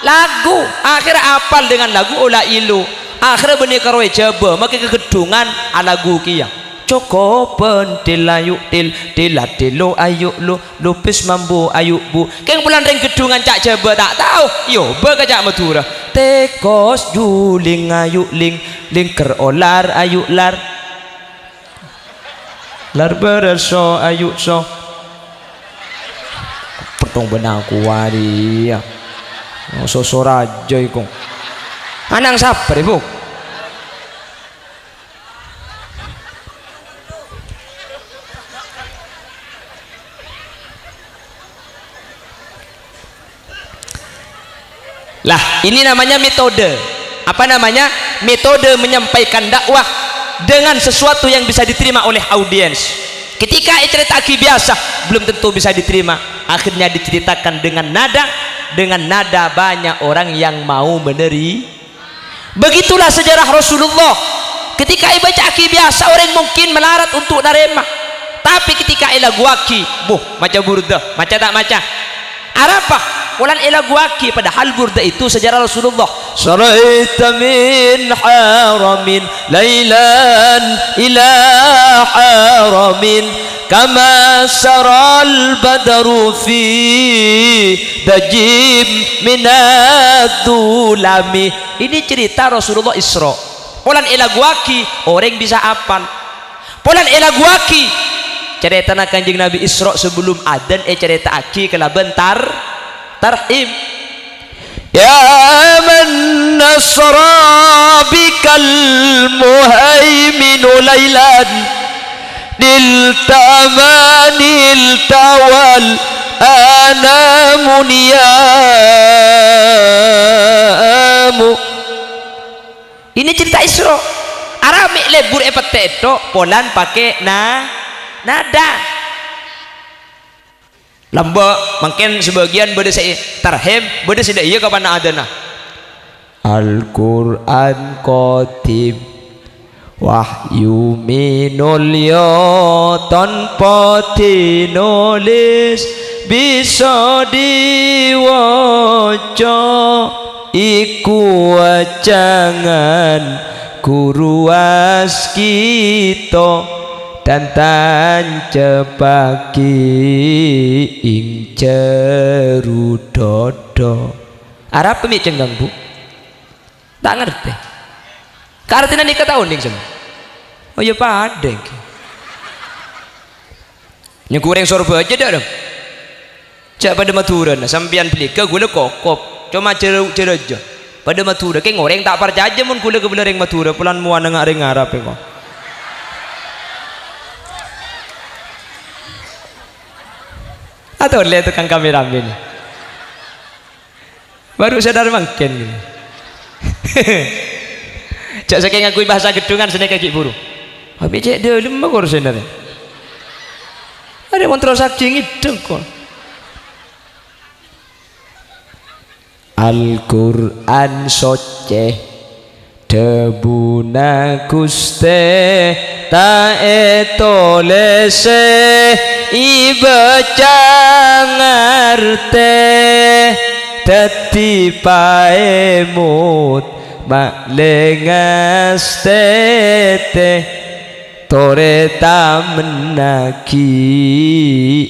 lagu. Akhèrra apal dengan lagu ola ilo. Akhèrra bânnè karo è Jhâbâ, makè ka Ghedhungan, alagu kèya. Coko pentil ayu' til, tila tilo ayu' lo. Lupis mambu ayu' bu. Kèng polana rèng Ghedhungan ca' Jhâbâ ta' tao, èobâ ka ca' Madhurâ. Tèkos juling ayu' ling, lingker olar ayu' lar. Lar bârâso ayu' so. Pettong bân aku arèya. Soso rajâ iku. Anang sabbhâr, Ibu. Lah, ini namanya metode. Apa namanya? Metode menyampaikan dakwah dengan sesuatu yang bisa diterima oleh audiens. Ketika ècarèta'aghi biyasa, belum tentu bisa diterima. Akhirnya diceritakan dengan nada, dengan nada banyak orang yang mau meneri-, Begitulah sejarah Rasulullah. Ketika èbâca'aghi biyasa, orèng mungkin malarat untuk narèma. Tapè ketika èlaguwaghi, buh, maca burdah, maca ta' maca? Arapa? Polana èlaguwaghi, padahal burdah itu sejarah Rasulullah. Saraita min haramin lailan ila haramin. Kama saral badru fi dajim minadz-dzulami. Ini cerita Rasulullah Isra. Polana èlaguwaghi, orèng bisa apal. Polana èlaguwaghi, carètana Kanjeng Nabi Isra sebelum adzan ècarèta'aghi kalabân tar-, tarhim. Ya man asra bikal muhaiminu lailan, nilta ma nilta wal anamu niyamu. Ini cerita Isra. Arapa mè' lebur èpètè' tok, polana pakè na-, nada. Lambâ', mangkèn sabâgiyân bâdâ sè tarhim, bâdâ sè dâ' iyâ kapan adzanna. Al-Qur'an qadim, wahyu minulya tanpa tinulis, bisa diwaca, iku wacangan ghuru waskita. Tan-tan cepaghi ing jero dada. Arapa mè' cengngeng, Bu? Ta' ngartè. Ka artèna nèka ta' onèng, Sem? Oh, ya padâ ènggi. Nyengghu orèng Sorbhâjâ, dâ', dâ'. Jhâ' padâ Madhurâna, sampèyan bâligâ ghulâ kokop, coma jârâ-, jârâjâ. Padâ Madhurâ, kèng orèng ta' parcajâ mon ghulâ kabâlâ rèng Madhurâ, polana mowana nga' rèng Arab, engko'. Atolè tokang kameramen. Baru sadar mangkèn. Jhâ' sakèng ngakuy bhâsa Ghedhungan sanèka ghi' buru. Abâ' cè' dâlemma korsèna rè. Arè mon terro sabbhi ngèdhing, ko'. Al-Qur'an Soccè, dhâbuna Ghustè, ta' ètolèsè, èbâca ngartè, dhâddhi paèmot ma'lè ngastètè, torè tamennaghi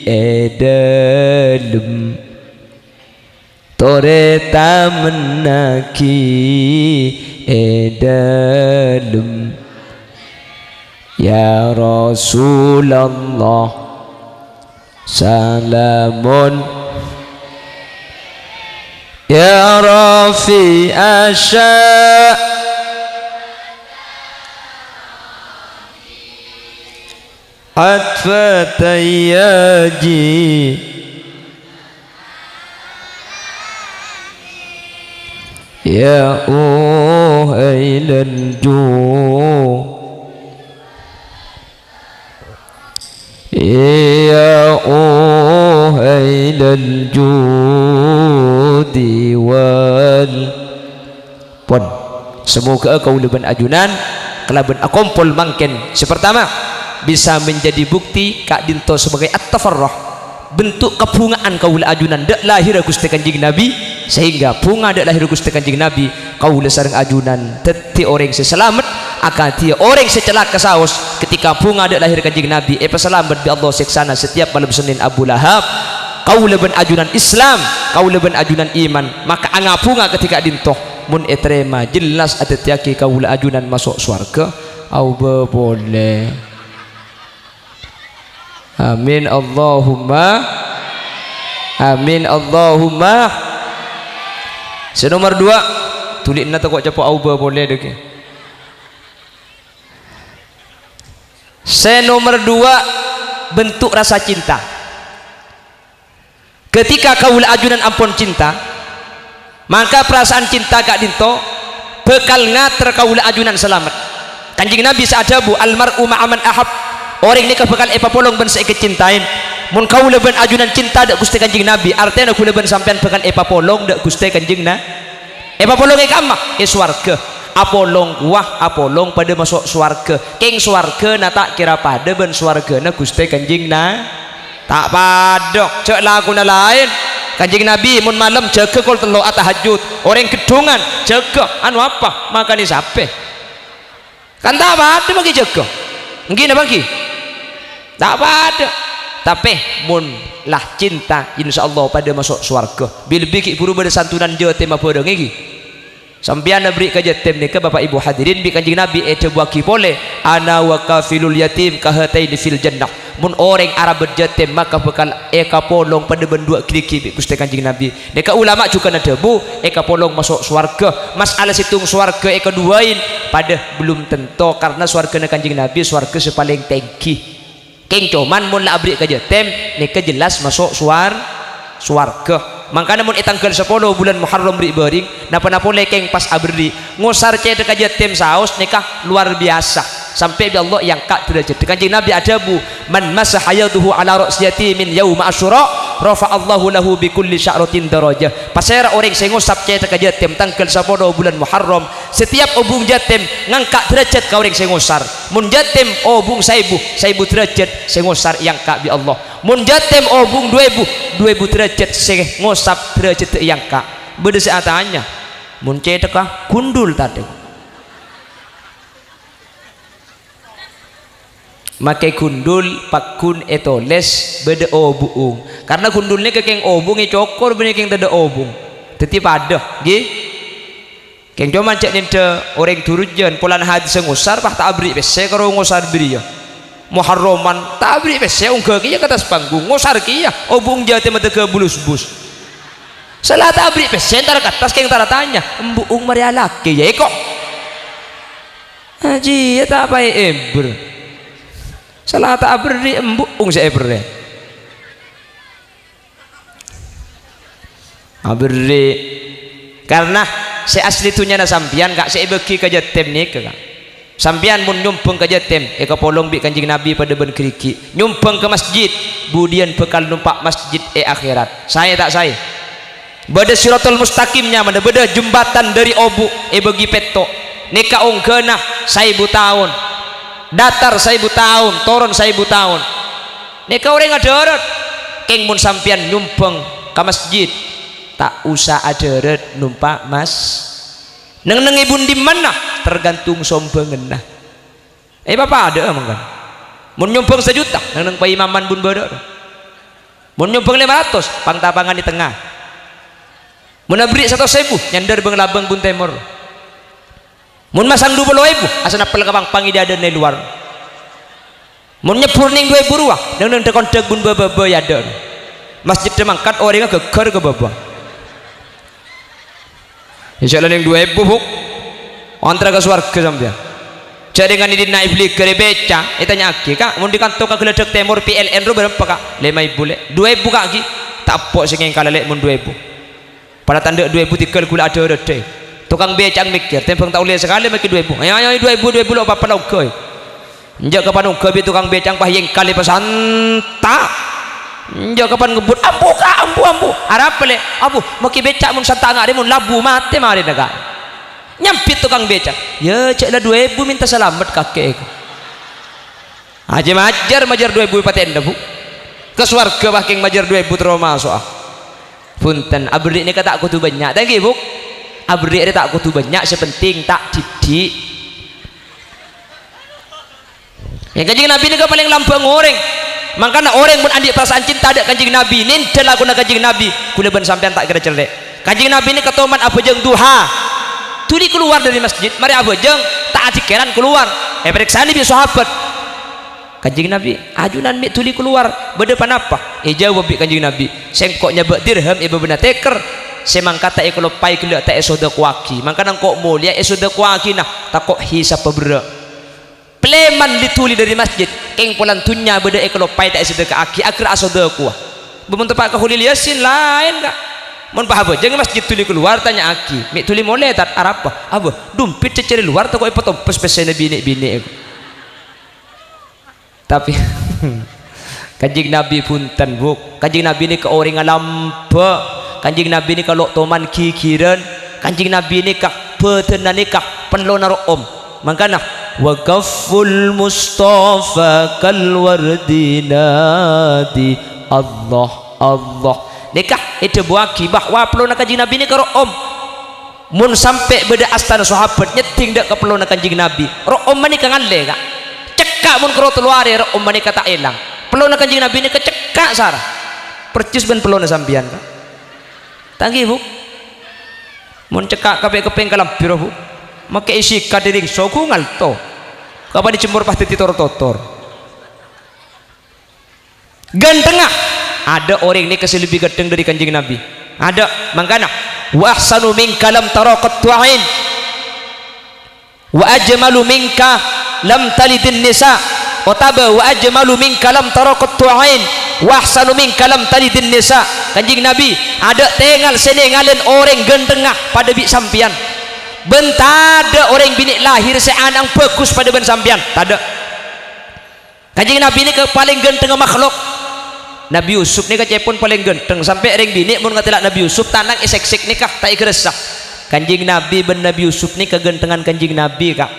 è dâlem. Torè tamennaghi è dâlem. Ya Rasulullah, salamun. Ya Rafi'a sya-, Atfa tayyaji. Ya uhailal ju-, ya uhailal judi wal Pon. Samoghâ'â kaulâ bân ajunan kalabân akompol mangkèn, sè partama, bisa menjadi bukti ka'dinto sebagai at-tafarruh, bentuk kabhunga'an kaulâ ajunan dâ' lahèrra Ghustè Kanjeng Nabi, sehingga bhunga dâ' lahèrra Ghustè Kanjeng Nabi, kaulâ sareng ajunan dhâddhi orèng sè salamet, akadhi orèng sè calaka saos ketika bhunga dâ' lahèrra Kanjeng Nabi èpasalamet bi' Allah sèksana setiap malem Sennèn Abu Lahab. Kaulâ bân ajunan Islam, kaulâ bân ajunan iman, maka anga-bhunga kadhi ka'dinto. Mon ètarèma, jelas adhâddhiyâghi kaulâ ajunan maso' sowarghâ, aobâ polè. Amin, Allahumma amin, Allahumma. Sè nomer duwâ', dhuli enna' tako' capo' aobâ polè, dhâggi'. Sè nomer duwâ', bentuk rasa cinta. Ketika kaulâ ajunan ampon cinta, maka perasaan cinta ka'dinto bhâkal ngater kaulâ ajunan salamet. Kanjeng Nabi sè adhâbu, "Al mar'u ma'a man ahab." Orèng nèka bhâkal èpapolong bân sè èkacintaè. Mon kaulâ bân ajunan cinta dâ' Ghustè Kanjeng Nabi, artèna kaulâ bân sampèyan bhâkal èpapolong dâ' Ghustè Kanjeng Na-, èpapolong è kamma? È sowarghâ. Apolong kowa, apolong padâ maso' sowarghâ. Kèng sowarghâna ta' kèra padâ bân sowarghâna Ghustè Kanjeng Na-, Ta' padâ, jhâ' lakona laèn. Kanjeng Nabi mon malem jâgâ kol tello' atahajjud. Orèng Ghedhungan jâgâ, anu apa? Makanè sapè. Kan ta' padâ manggi jâgâ. Ènggi napa ènggi? Ta' padâ. Tapè mon la cinta, insyaallah padâ maso' sowarghâ. Bi-, lebbi ghi' buru bâdâ santunan jâtèm abhâreng ghi. Sampèyan aberri' ka jâtèm nèka, Bapak Ibu hadirin, bi' Kanjeng Nabi èdhâbuwâghi polè, "Ana wa kafilul yatim kahataini fil jannah." Mon orèng arabât jâtèm, maka bhâkal èkapolong padâ bân duwâ' ghârighi' bi' Ghustè Kanjeng Nabi. Nèka ulama jhughân adhâbu, èkapolong maso' sowarghâ. Mas'ala sèttong sowarghâ èkaduwâi, padâ belum tanto, karna sowarghâna Kanjeng Nabi sowarghâ sè palèng tèngghi. Kèng coma mon la aberri' ka jâtèm, nèka jelas maso' sowar-, sowarghâ. Mangkana mon è tangghâl sapolo bulân Muharram ri'-bâri', napa-napa polè kèng pas aberri', ngosar cèthagghâ jâtèm saos nèka lowar biyasa. Sampè' bi' Allah èangka' dârâjhâddhâ. Kanjeng Nabi adhâbu, "Man masaha yaduhu ala ra'si yatimin yauma Asyura, rafa'allahu lahu bi kulli sya'ratin darajah." Pasèra orèng sè ngosap cèthagghâ jâtèm tangghâl sapolo bulân Muharram, setiap obung jâtèm ngangka' dârâjhât ka orèng sè ngosar. Mon jâtèm obung saèbu, saèbu dârâjhât sè ngosar èangka' bi' Allah. Mon jâtèm obung du èbu, du èbu dârâjhât sè ngosap dârâjhâddhâ èangka'. Bâdâ sè atanya, "Mon cèthagghâ ghundhul tadâ'?" Makè ghundhul pagghun ètolès bâdâ obu'ung. Karna ghundhul nèka kèng obung ècokor bânnè kèng tadâ' obung. Dâddhi padâ, ghi? Kèng coma jhâ' nèndhâ orèng durujân, polana hadissa ngosar, pas ta' aberri' pèssè karo ngosar bâriyâ. Muharraman, ta' aberri' pèssè, ongghâ kèya ka attas panggung, ngosar kèya, obu'ung jâtèm adâgghâ bulus-bus. Sala ta' aberri' pèssè, entar ka attas, kèng tara tanya, "Embu'ung marè alakè, yâ, èko'?" Ajiyâ ta' paè èbher. Sala ta' aberri', embu'ung sè èbherrè. Aberri'. Karna sè asli dhunnyana sampèyan, Ka', sè èbâghi ka jâtèm nèka, Ka'. Sampèyan mon nyombhâng ka jâtèm, èkapolong bi' Kanjeng Nabi padâ bân ghârighi'. Nyombhâng ka masjid, budiyân bhâkal nompa' masjid è akhèrat. Saè ta' saè? Bâdâ Shiratal Mustaqim nyamana, bâdâ jembatan dâri obu' èbâghi pètto'. Nèka ongghâna saèbu taon. Datar saèbu taon, toron saèbu taon. Nèka orèng adhârât. Kèng mon sampèyan nyombhâng ka masjid, ta' osa adhârât nompa' mas-, neng-neng è bun dimma, tergantung sombhânganna. Èpapadâ'â mangkana. Mon nyombhâng sajuta, neng-neng paimaman bun bârâ'. Mon nyombhâng lèma ratos, pang-tapangan è tengnga. Mon aberri' satos èbu, nyandâr bâng-labâng bun tèmor. Mon masang du polo èbu, asanappel ka pang-pang è dâdâna è lowar. Mon nyebbhur neng du èbu rowa, neng-neng dhâ-kondhâk bun bâ-bâbâ è adâ'na. Masjiddhâ mangkat orèngnga ghâgghâr ka bâbâ. Insya Allah neng du èbu, Bu. Ontra ka sowarghâ sampèyan. Jhâ' rèng nganè dinna' èbelligâr è bèca, ètanya'aghi, "Ka', mon dhi kanto ka Ghâlâdhâk Tèmor P L N ro bârâmpa, Ka'?" "Lèma èbu, Lè'." "Du èbu, Ka', ghi?" "Ta' eppo' sè ngèngkala, Lè', mon du èbu." Padâ tandhâ du èbu tèghâl ghulâ adhârât, Dhi. Tokang bèca'na mèkkèr, tèmbhâng ta' ollè sakalè mèkkè du èbu. "Ayo, ayo, du èbu, du èbu, lo' pa-apa la ongghâ." Enjâ' kapan ongghâ bi' tokang bèca'na pas èngkal èpasanta'. Enjâ' kapan ngebbhut, "Ambu, Ka', ambu, ambu." "Arapa, Lè'?" "Ambu, mèkkè bèca' mon santa' nga' rè mon labu matè marèna, Ka'." Nyambit tokang bèca', "Yâ, jhâ' la du èbu mènta salamet kakè." Ajjhâ majâr, majâr du èbu èpatèna, Bu. Ka sowarghâ pas kèng majâr du èbu terro maso'a. Bhunten, aberri' nèka ta' kodhu bânnya', ta' ènggi, Bu? Aberri' rè ta' kodhu bânnya', sè penting ta' diddhi'. Yâ, Kanjeng Nabi nèka palèng lambâ'na orèng. Mangkana orèng mon andi' parasaan cinta dâ' Kanjeng Nabi, nèndhâ lakona Kanjeng Nabi, ghulâ bân sampèyan ta' kèra cerrè'. Kanjeng Nabi nèka toman abhâjâng duha. Dhuli kalowar dâri masjid, marè abhâjâng, ta' adhikèran kalowar. Èparèksanè bi' sahabat. "Kanjeng Nabi, ajunan mè' dhuli kalowar, bâdâ ponapa?" Èjâwâb bi' Kanjeng Nabi, "Sèngko' nyabâ' dirham è bâbâna tèkèr, sè mangkata èkaloppaè ghellâ' ta' èsodâkowaghi. Mangkana engko' molèya èsodâkowaghi, na, tako' hisabbhâ berrâ'." Palèman li-dhuli dâri masjid, kèng polana dhunnya bâdâ èkaloppaè ta' èsadâka'aghi, aghâr asodâkowa. Bâ mon teppa' ka Kholil Yasin, laèn, Ka'. Mon pas abhâjâng è masjid dhuli kalowar, tanya'aghi, "Mè' dhuli molè, Tad, arapa?" "Abâ, dompèt cècèrè lowar, tako' èpatompes pèssèna binè'-binè'." Tapè, Kanjeng Nabi bhunten, Bu. Kanjeng Nabi nèka orèngnga lambâ'. Kanjeng Nabi nèka lo' toman ghighirân. Kanjeng Nabi nèka bâdânna nèka pellona ro'om. Mangkana, "Wa kafful Mustafa kal wardi nadi, Allah, Allah." Nèka èdhâbuwâghi bahwa pellona Kanjeng Nabi nèka ro'om. Mon sampè' bâdâ astana sahabat nyeddhing dâ' ka pellona Kanjeng Nabi, ro'om panèka ngallè, Ka'. Cèk Ka' mon karo tello arè, rè, omma nèka ta' èlang. Pellona Kanjeng Nabi nèka cekka' sara. Perjis bân pellona sampèyan, ka'. Ta' ngghi, Bu? Mon cekka' kapè-, kapèng kalambhi, ro, Bu. Makè isi ka dhi-, rèngso, gu ngalto. Kapan èjemmor pas dhâddhi tor-totor. Ghântengnga. Adâ' orèng nèka sè lebbi ghântheng dhâri Kanjeng Nabi. Adâ', mangkana, "Wa ahsanu minka lam tara qattu ain." "Wa ajmalu minka lam talidin nisa," otabâ, "Wa ajmalu minka lam tara qattu ain, wa ahsanu minka lam talidin nisa." Kanjeng Nabi, adâ' tèngal sè nèngalè orèng ghântengnga padâ bi' sampèyan. Bân tadâ' orèng binè' lahèr sè ana'na bhâghus padâ bân sampèyan. Tadâ'. Kanjeng Nabi nèka palèng ghântengnga makhluk. Nabi Yusuf nèka ca'èpon palèng ghântheng, sampè' rèng binè' mon ngatèla' Nabi Yusuf, tanang èsèksèk nèka, ta' èghârassa. Kanjeng Nabi bân Nabi Yusuf nèka ghântengngan Kanjeng Nabi, ka'.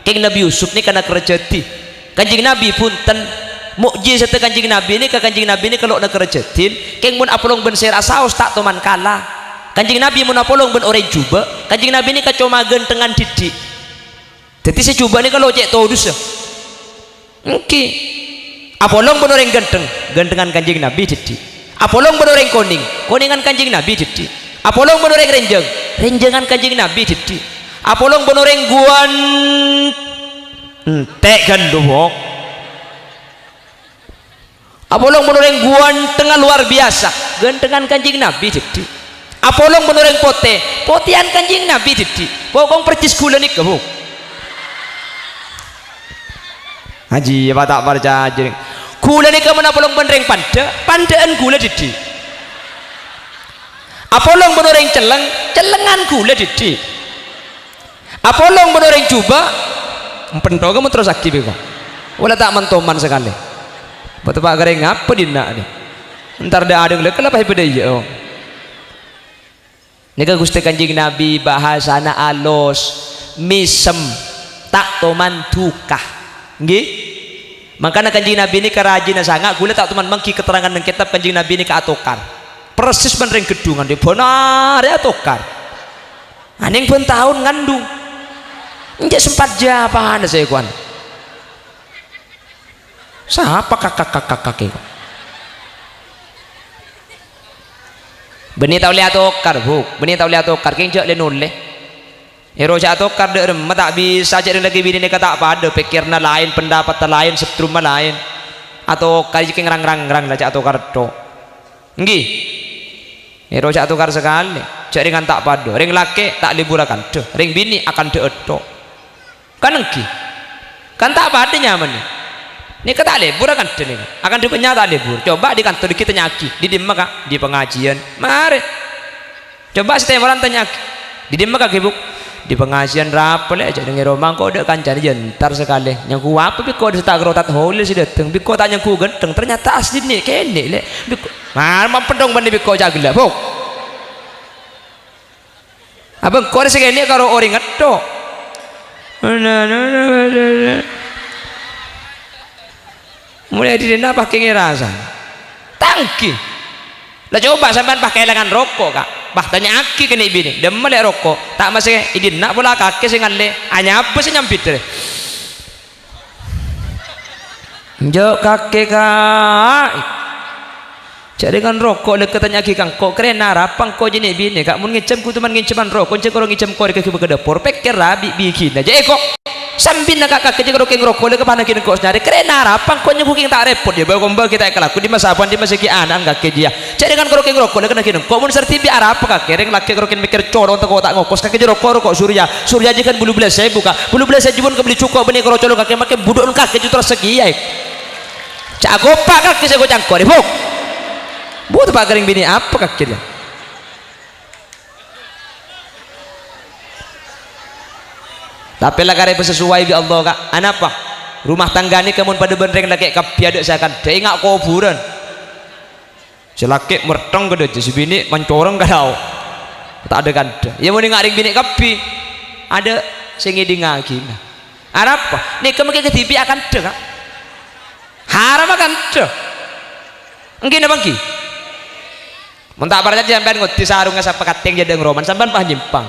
Kèng Nabi Yusuf nèka na' kerajâdhi. Kanjeng Nabi, bhunten, mu'jizatta Kanjeng Nabi nèka, Kanjeng Nabi nèka lo' na' kerajâdhi, kèng mon apolong bân sèra saos ta' toman kala. Kanjeng Nabi mon apolong bân orèng jhubâ', Kanjeng Nabi nèka coma ghântengngan dhiddhi'. Dhâddhi sè jhubâ' nèka lo' cè' todusâ. Èngghi. Apolong bân orèng ghântheng, ghântengngan Kanjeng Nabi dhiddhi'. Apolong bân orèng konèng, konèngan Kanjeng Nabi dhiddhi'. Apolong bân orèng rènjhâng, rènjhângan Kanjeng Nabi dhiddhi'. Apolong bân orèng guwan-, èntè' ghâllu, wong. Apolong bân orèng ghântengnga lowar biyasa, ghântengngan Kanjeng Nabi dhiddhi'. Apolong bân orèng potè, potèyan Kanjeng Nabi dhiddhi'. Pokok perjis ghulâ nèka, Bu. Haji, apa ta' parcajâ, nèng? Ghulâ nèka mon apolong bân rèng pandhâ', pandhâ'ân ghulâ dhiddhi'. Apolong bân orèng cellèng, cellèngan ghulâ dhiddhi'. Apolong bân orèng jhubâ', empèntoka mon terrossaghi bi' engko'. Wala ta' man-toman sakalè. Bâto pa' karè ngapa dinna' nè? Entar dâ' adhâng lè kala pas èpadâ iyâ, oh. Nèka Ghustè Kanjeng Nabi bhâsana alos, mèsem, ta' toman duka. Ngghi? Mangkana Kanjeng Nabi nèka rajina sanga', ghulâ ta' toman mangghi keterangan neng kètab Kanjeng Nabi nèka atokar. Persis bân rèng ghedhungan, dhi' bhânarè atokar. Anèng bân taon ngandhung. Enjâ' sempat jâpana sè èkowan. Sapa kak-, kak-, kak-, kak-, kakè ko'? Bânnè ta' ollè atokar, Bu. Bânnè ta' ollè atokar, kèng jâ' lè-nolè. Èro jâ' atokar dâ' remma ta' bisa, jâ' rèng lakè binè nèka ta' padâ, pèkkèranna laèn, pendapatta laèn, settrumma laèn. Atokar jâ' kèng rang-rangrang la jâ' atokar tho. Èngghi. Èro jâ' atokar sakalè, jâ' rèng ta' padâ. Rèng lakè' ta' lebur akandhâ, rèng binè' akandhâ'â tho. Kan èngghi. Kan ta' padâ nyamana. Nèka ta' lebur akandhâ nèka. Akandhâ bânnya' ta' lebur. Coba dâri kantor ghi' tanya'aghi. Dâri dimma, Ka'? Dâri pangajiân. Marè. Coba sè tèmoran tanya'aghi. Dâri dimma, Ka', Bu? Dâri pangajiân rapa, Lè'? Jâ' neng è roma engko' dâ' kancana, yâ entar sakalè. Nyanggu apa bi' engko' dâ' sè ta' kèra Ustad Holil sè dâteng? Bi' engko' ta' nyanggu ghântheng. Ternyata asli nè', kènè', Lè'. Bi' engko', mar, mampèntong bânnè bi' engko' jâ' ghellâ', Bu. Abâ' engko' rè sè kènè' karo orèng ètto. Molaè dâri dinna' pas kèngèng rasa. Ta' èngghi. La coba sampèyan pas kaèlangan roko', Ka'. Pas tanya'aghi ka nè' binè', "Dimma, Lè', roko'?" "Ta' maskè è dinna' pola kakè sè ngallè." Anyapa sè nyambit, rè? "Enjâ' kakè, Ka'." Jâ' rèng roko' lè katanya'aghi ka engko', "Karèna arapa engko' jâ' nè' binè', Ka'? Mon ngèjhâm ghun toman ngèjhâman roko', jâ' karo ngèjhâm korè ka ghibâ ka dâpor, pèkkèr rabi' bighina jâ' èko'." Sambina ka' kakè jâ' karo kèng roko' lè kapanaghi nengko' sanarè. Karèna arapa engko' nyanggu kèng ta' rèpot, yâ, bâ-kombâ ghi' ta' èkalakoè, dimma sabân, dimma sè ghi' ana'na kakè jiyâ. Jâ' rèng kan karo kèng roko' lè kanaghi nengko', mon sardhibi' arapa kakè, rèng lakè' karo kèng mèkkèr colo' engko' ta' ngokos, kakè jâ' roko', roko' Surya. Surya jâ' kan bâllu bellâs èbu, Ka'. Bâllu bellâs èbu mon kabelli jhuko' bânnè karo colo' kakè, makè budhu'en kakè jâ' terro saghi, yâ. Ca'na kopa' kakè sè ko' cangkor, Bu. Bu, ta' pa' karèng binè' apa kakè jiyâ. Tapè la karè èpasasowai bi' Allah, Ka'. Anapa? Rumah tangga nèka mon padâ bân rèng lakè' kabbhi adâ' sè akandhâ, enga' kobhurân. Sè lakè' merteng ka dâjâ, sè binè' mancoreng ka lao'. Ta' adâ' kandhâ. Yâ mon enga' rèng binè' kabbhi. Adâ' sè ngèdingngaghi. Arapa? Nèka makè kadhibi' akandhâ, Ka'. Haram akandhâ. Èngghi napa èngghi? Mon ta' parcajâ sampèyan ngoddi sarungnga sapa katèng jâ' dâ' ngroman, sampèyan pas nyèmpang.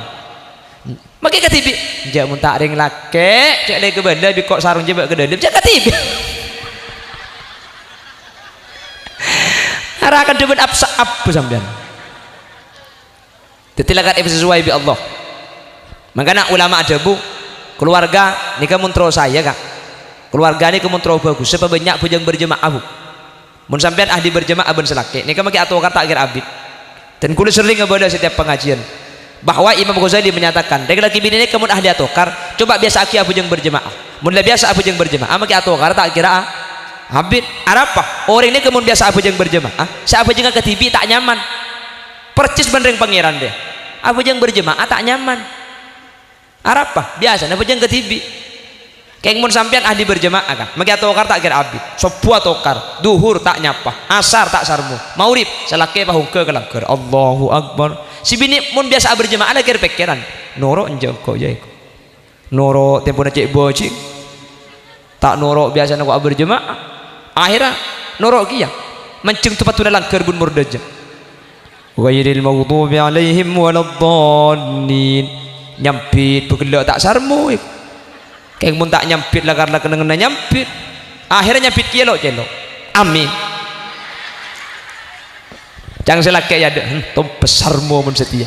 Makè kadhibi'. Jhâ' mon ta' rèng lakè', cè' lè kabâlâ bi' ko' sarong jhâ' bâ' ka dâlem, jhâ' kadhibi'. Arakan dhâbuna apsa-, apa sampèyan. Dhâddhi lakar èpasasuwai bi' Allah. Mangkana ulama adhâbu, "Kalowarga nèka mon terro saè, Ka'. Kalowarga nèka mon terro bhâghus, sè pabânnya' abhâjâng berjemaah, Bu." Mon sampèyan ahli berjemaah bân sè lakè', nèka makè atokar ta' kèra abit. Dan kaulâ serrèng ngabâlâ setiap pengajian bahwa Imam Ghazali menyatakan, rèng lakè binè nèka mon ahli atokar, coba biyasa'aghi abhâjâng berjemaah. Mon la biyasa abhâjâng berjemaah, makè atokar ta' kèra a-, abit. Arapa? Orèng nèka mon biyasa abhâjâng berjemaah, sè abhâjângnga kadhibi' ta' nyaman. Persis bân rèng Pangèran, rè. Abhâjâng berjemaah ta' nyaman. Arapa? Biyasana abhâjâng kadhibi'. Kèng mon sampèyan ahli berjemaah, Ka', makè atokar ta' kèra abit. Sobbhu atokar, dhuhur ta' nyapa, asar ta' sarmo, maghrib sè lakè pahongghâ ka langghâr. Allahu Akbar. Sè binè' mon biyasa aberjemaah la kèr-pèkkèran. Noro' enjâ' engko' jâ' èko. Noro' tempona cè' bâjing. Ta' noro' biyasana ko' aberjemaah. Akhèrra noro' kèya. Manjheng to padduna langghâr bun mordâjâ. Ghairil maghdubi 'alaihim waladdallin. Nyambit bâ' ghellâ' ta' sarmo, èko. Kèng mon ta' nyambit lakar la kennengnganna nyambit. Akhèrra nyambit kèya lo'-cèlo'. Amin. Ca'na sè lakè' yâ, dâ', hmm, tompes sarmo mon satèya.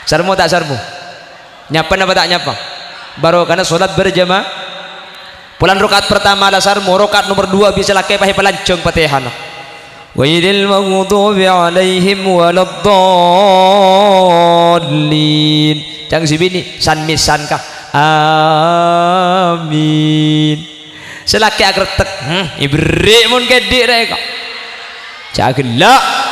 Sarmo ta' sarmo? Nyapa napa ta' nyapa? Barokana sholat berjama-, polana raka'at pertama la sarmo, raka'at nomer dua bisa lakè' pas èpalanjhâng Fatihana. Ghairil maghdubi 'alaihim waladdallin. Ca'na sè binè', san-mèsan, Ka'. Amin. Sè lakè' akrettek, hmm, èberri' mon kèdhi' rè, Ka'. Jhâ' ghellâ'.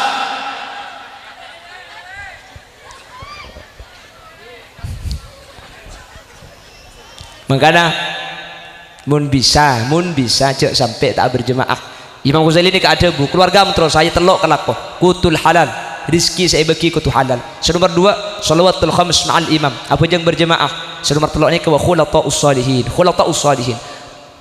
Mangkana, mon bisa, mon bisa, jhâ' sampè' ta' aberjemaah. Imam Ghazali nèka adhâbu, kalowarga mon terro saè tello' kalako, qutul halal, rizki sè èbâghi kodhu halal. Sè nomer dua, shalawatul khams ma'al imam, abhâjâng berjemaah. Sè nomer tello' nèka wa khulata'us shalihin, khulata'us shalihin.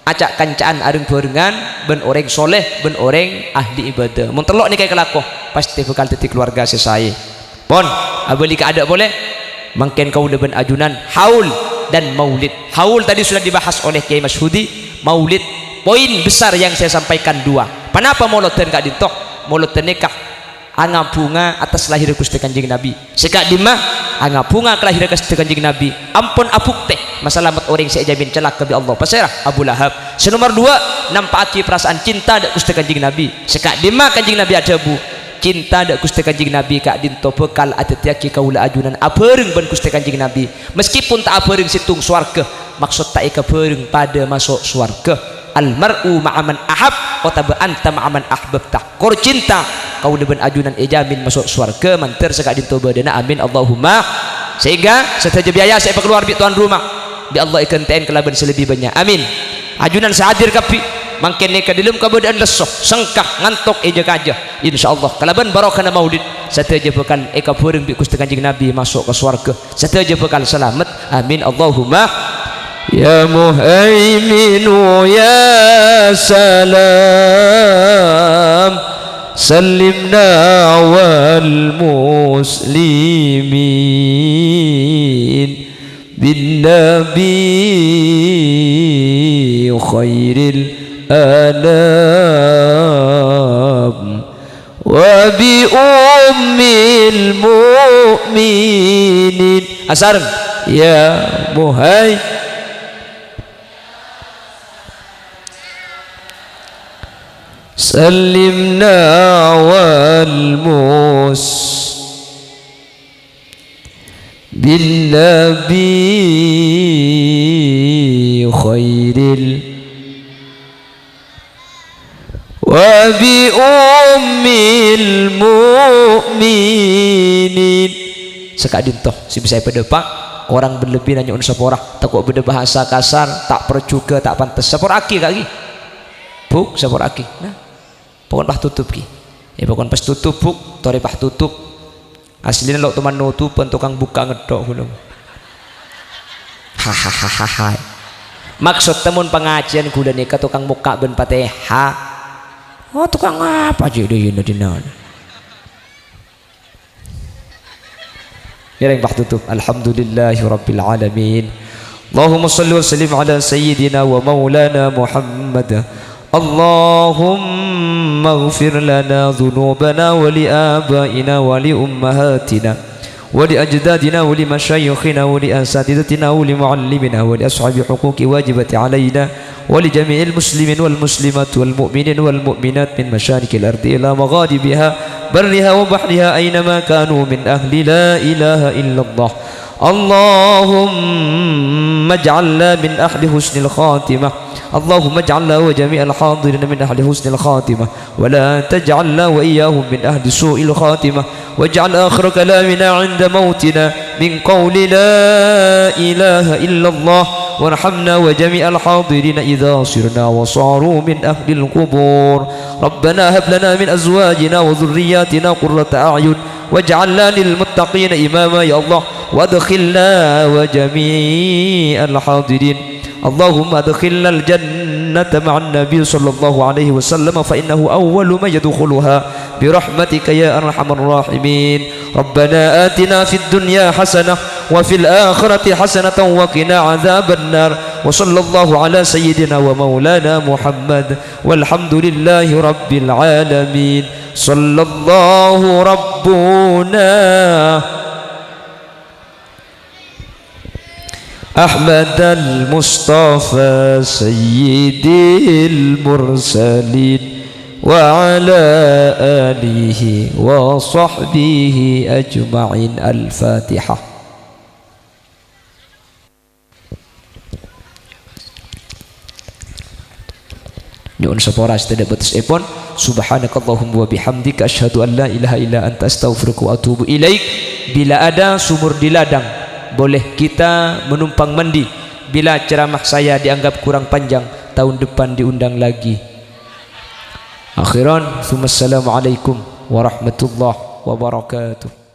Aca'-kanca'an areng-bhârengan bân orèng sholeh, bân orèng ahli ibadah. Mon tello' nèka èkalako, pastè bhâkal dhâddhi kalowarga sè saè. Pon, abâli ka adâ' polè. Mangkèn kaulâ bân ajunan haul dan maulid. Haul tadi sudah dibahas oleh Kiai Masyhudi. Maulid, poin besar yang saya sampaikan dua. Ponapa molodhân ka'dinto? Molodhân nèka angabhunga atas lahirra Ghustè Kanjeng Nabi. Sè ka'dimma, angabhunga ka lahirra Ghustè Kanjeng Nabi, ampon abhuktè masalamet orèng sè èjhâmin calaka bi' Allah. Pasèra? Abu Lahab. Sè nomer dua, nampa'aghi parasaan cinta dâ' Ghustè Kanjeng Nabi. Sè ka'dimma Kanjeng Nabi adhâbu, cinta dâ' Ghustè Kanjeng Nabi ka'dinto bhâkal adhâddhiyâghi kaulâ ajunan abhâreng bân Ghustè Kanjeng Nabi. Meskipun ta' abhâreng sèttong sowarghâ, maksod ta' èkabhâreng padâ maso' sowarghâ. Al mar'u ma'a man ahab, otabâ anta ma'a man ahbabta. Kor cinta, kaulâ bân ajunan èjhâmin maso' sowarghâ, mandhâr sè ka'dinto bâdâna. Amin, Allahumma. Sehingga sadhâjâ biaya sè èpakalowar bi' towan roma, bi' Allah èghântè'è kalabân sè lebbi bânnya'. Amin. Ajunan sè hadir kabbhi, mangkèn nèka dâlem kabâdâ'ân lesso, sengka, ngantok, èjâ-kajâ. Insyaallah, kalabân barokana maulid, sadhâjâ bhâkal èkabhâreng bi' Ghustè Kanjeng Nabi maso' ka sowarghâ. Sadhâjâ bhâkal salamet. Amin, Allahumma. Ya Muhaiminu, ya Salam, sallimna wal muslimin bin Nabi khairil anam. Wa bi ummil mu'minin. Asareng. Ya Muhai. Sallimna wal mus. Bin Nabi khairil wa bi ummil mu'minin. Saka'dinto sè bisa èpadâpa', korang bân lebbina nyo'on sapora. Tako' bâdâ bhâsa kasar, ta' parjhughâ, ta' pantes. Sapora'aghi, Ka', ghi. Bu', sapora'aghi. Nah, pokon pas tutup, ghi. Ya, pokon pas tutup, Bu'. Torè pas tutup. Aslina lo' toman notobhân, tokang bukka' ngetthok ghulâ. Hahaha. Maksodda mon pangajiân ghulâ nèka tokang mokka' bân Fatihah. Oh, tokang apa jâ' dâ' iyâ dina? Ngèrèng patutup. Alhamdulillahirabbil alamin. Allahumma shalli wa sallim ala sayyidina wa maulana Muhammad. Allahumma ighfir lana dzunubana wa li abaina wa li ummahatina wa li ajdadina wa li masyayikhina wa li asatidatina wa li muallimina wa li ashabi huquqi wajibati alaina wa li jami'il muslimin wal muslimat wal mu'minin wal mu'minat min masyariqil ardi ila magharibiha barriha wa bahriha ainama kanu min ahli la ilaha illallah. Allahumma ij'alna min ahli husnil khatimah. Allahumma ij'alna wa jami'al hadirin min ahli husnil khatimah. Wa la taj'alna wa iyyahum min ahli su'il khatimah. Waj'al akhira kalamina 'inda mautina min qawli la ilaha illallah. Warhamna wa jami'al hadirin idza sirna wa saru min ahlil qubur. Rabbana hab lana min azwajina wa dzurriyyatina qurrata a'yun waj'alna lil muttaqina imama, ya Allah. Wa adkhilna wa jami'al hadirin. Allahumma adkhilnal jannata ma'an nabi sallallahu alaihi wasallam, fa innahu awwalu man yadkhuluha bi rahmatika ya arhamar rahimin. Rabbana atina fid dunya hasanah wa fil akhirati hasanatan wa qina adzabannar. Wa sallallahu ala sayyidina wa maulana Muhammad. Walhamdulillahi rabbil alamin. Sallallahu rabbuna Ahmadal Mustafa sayyidil mursalin wa ala alihi wa sahbihi ajma'in. Al-Fatihah. Nyo'on sapora sè tadâ' bâtessèpon. Subhanakallahumma wa bihamdika, asyhadu an la ilaha illa anta, astaghfiruka wa atubu ilaik. Bila ada sumur di ladang, boleh kita menumpang mandi. Bila ceramah saya dianggap kurang panjang, tahun depan diundang lagi. Akhiran, tsumma assalamualaikum warahmatullahi wabarakatuh.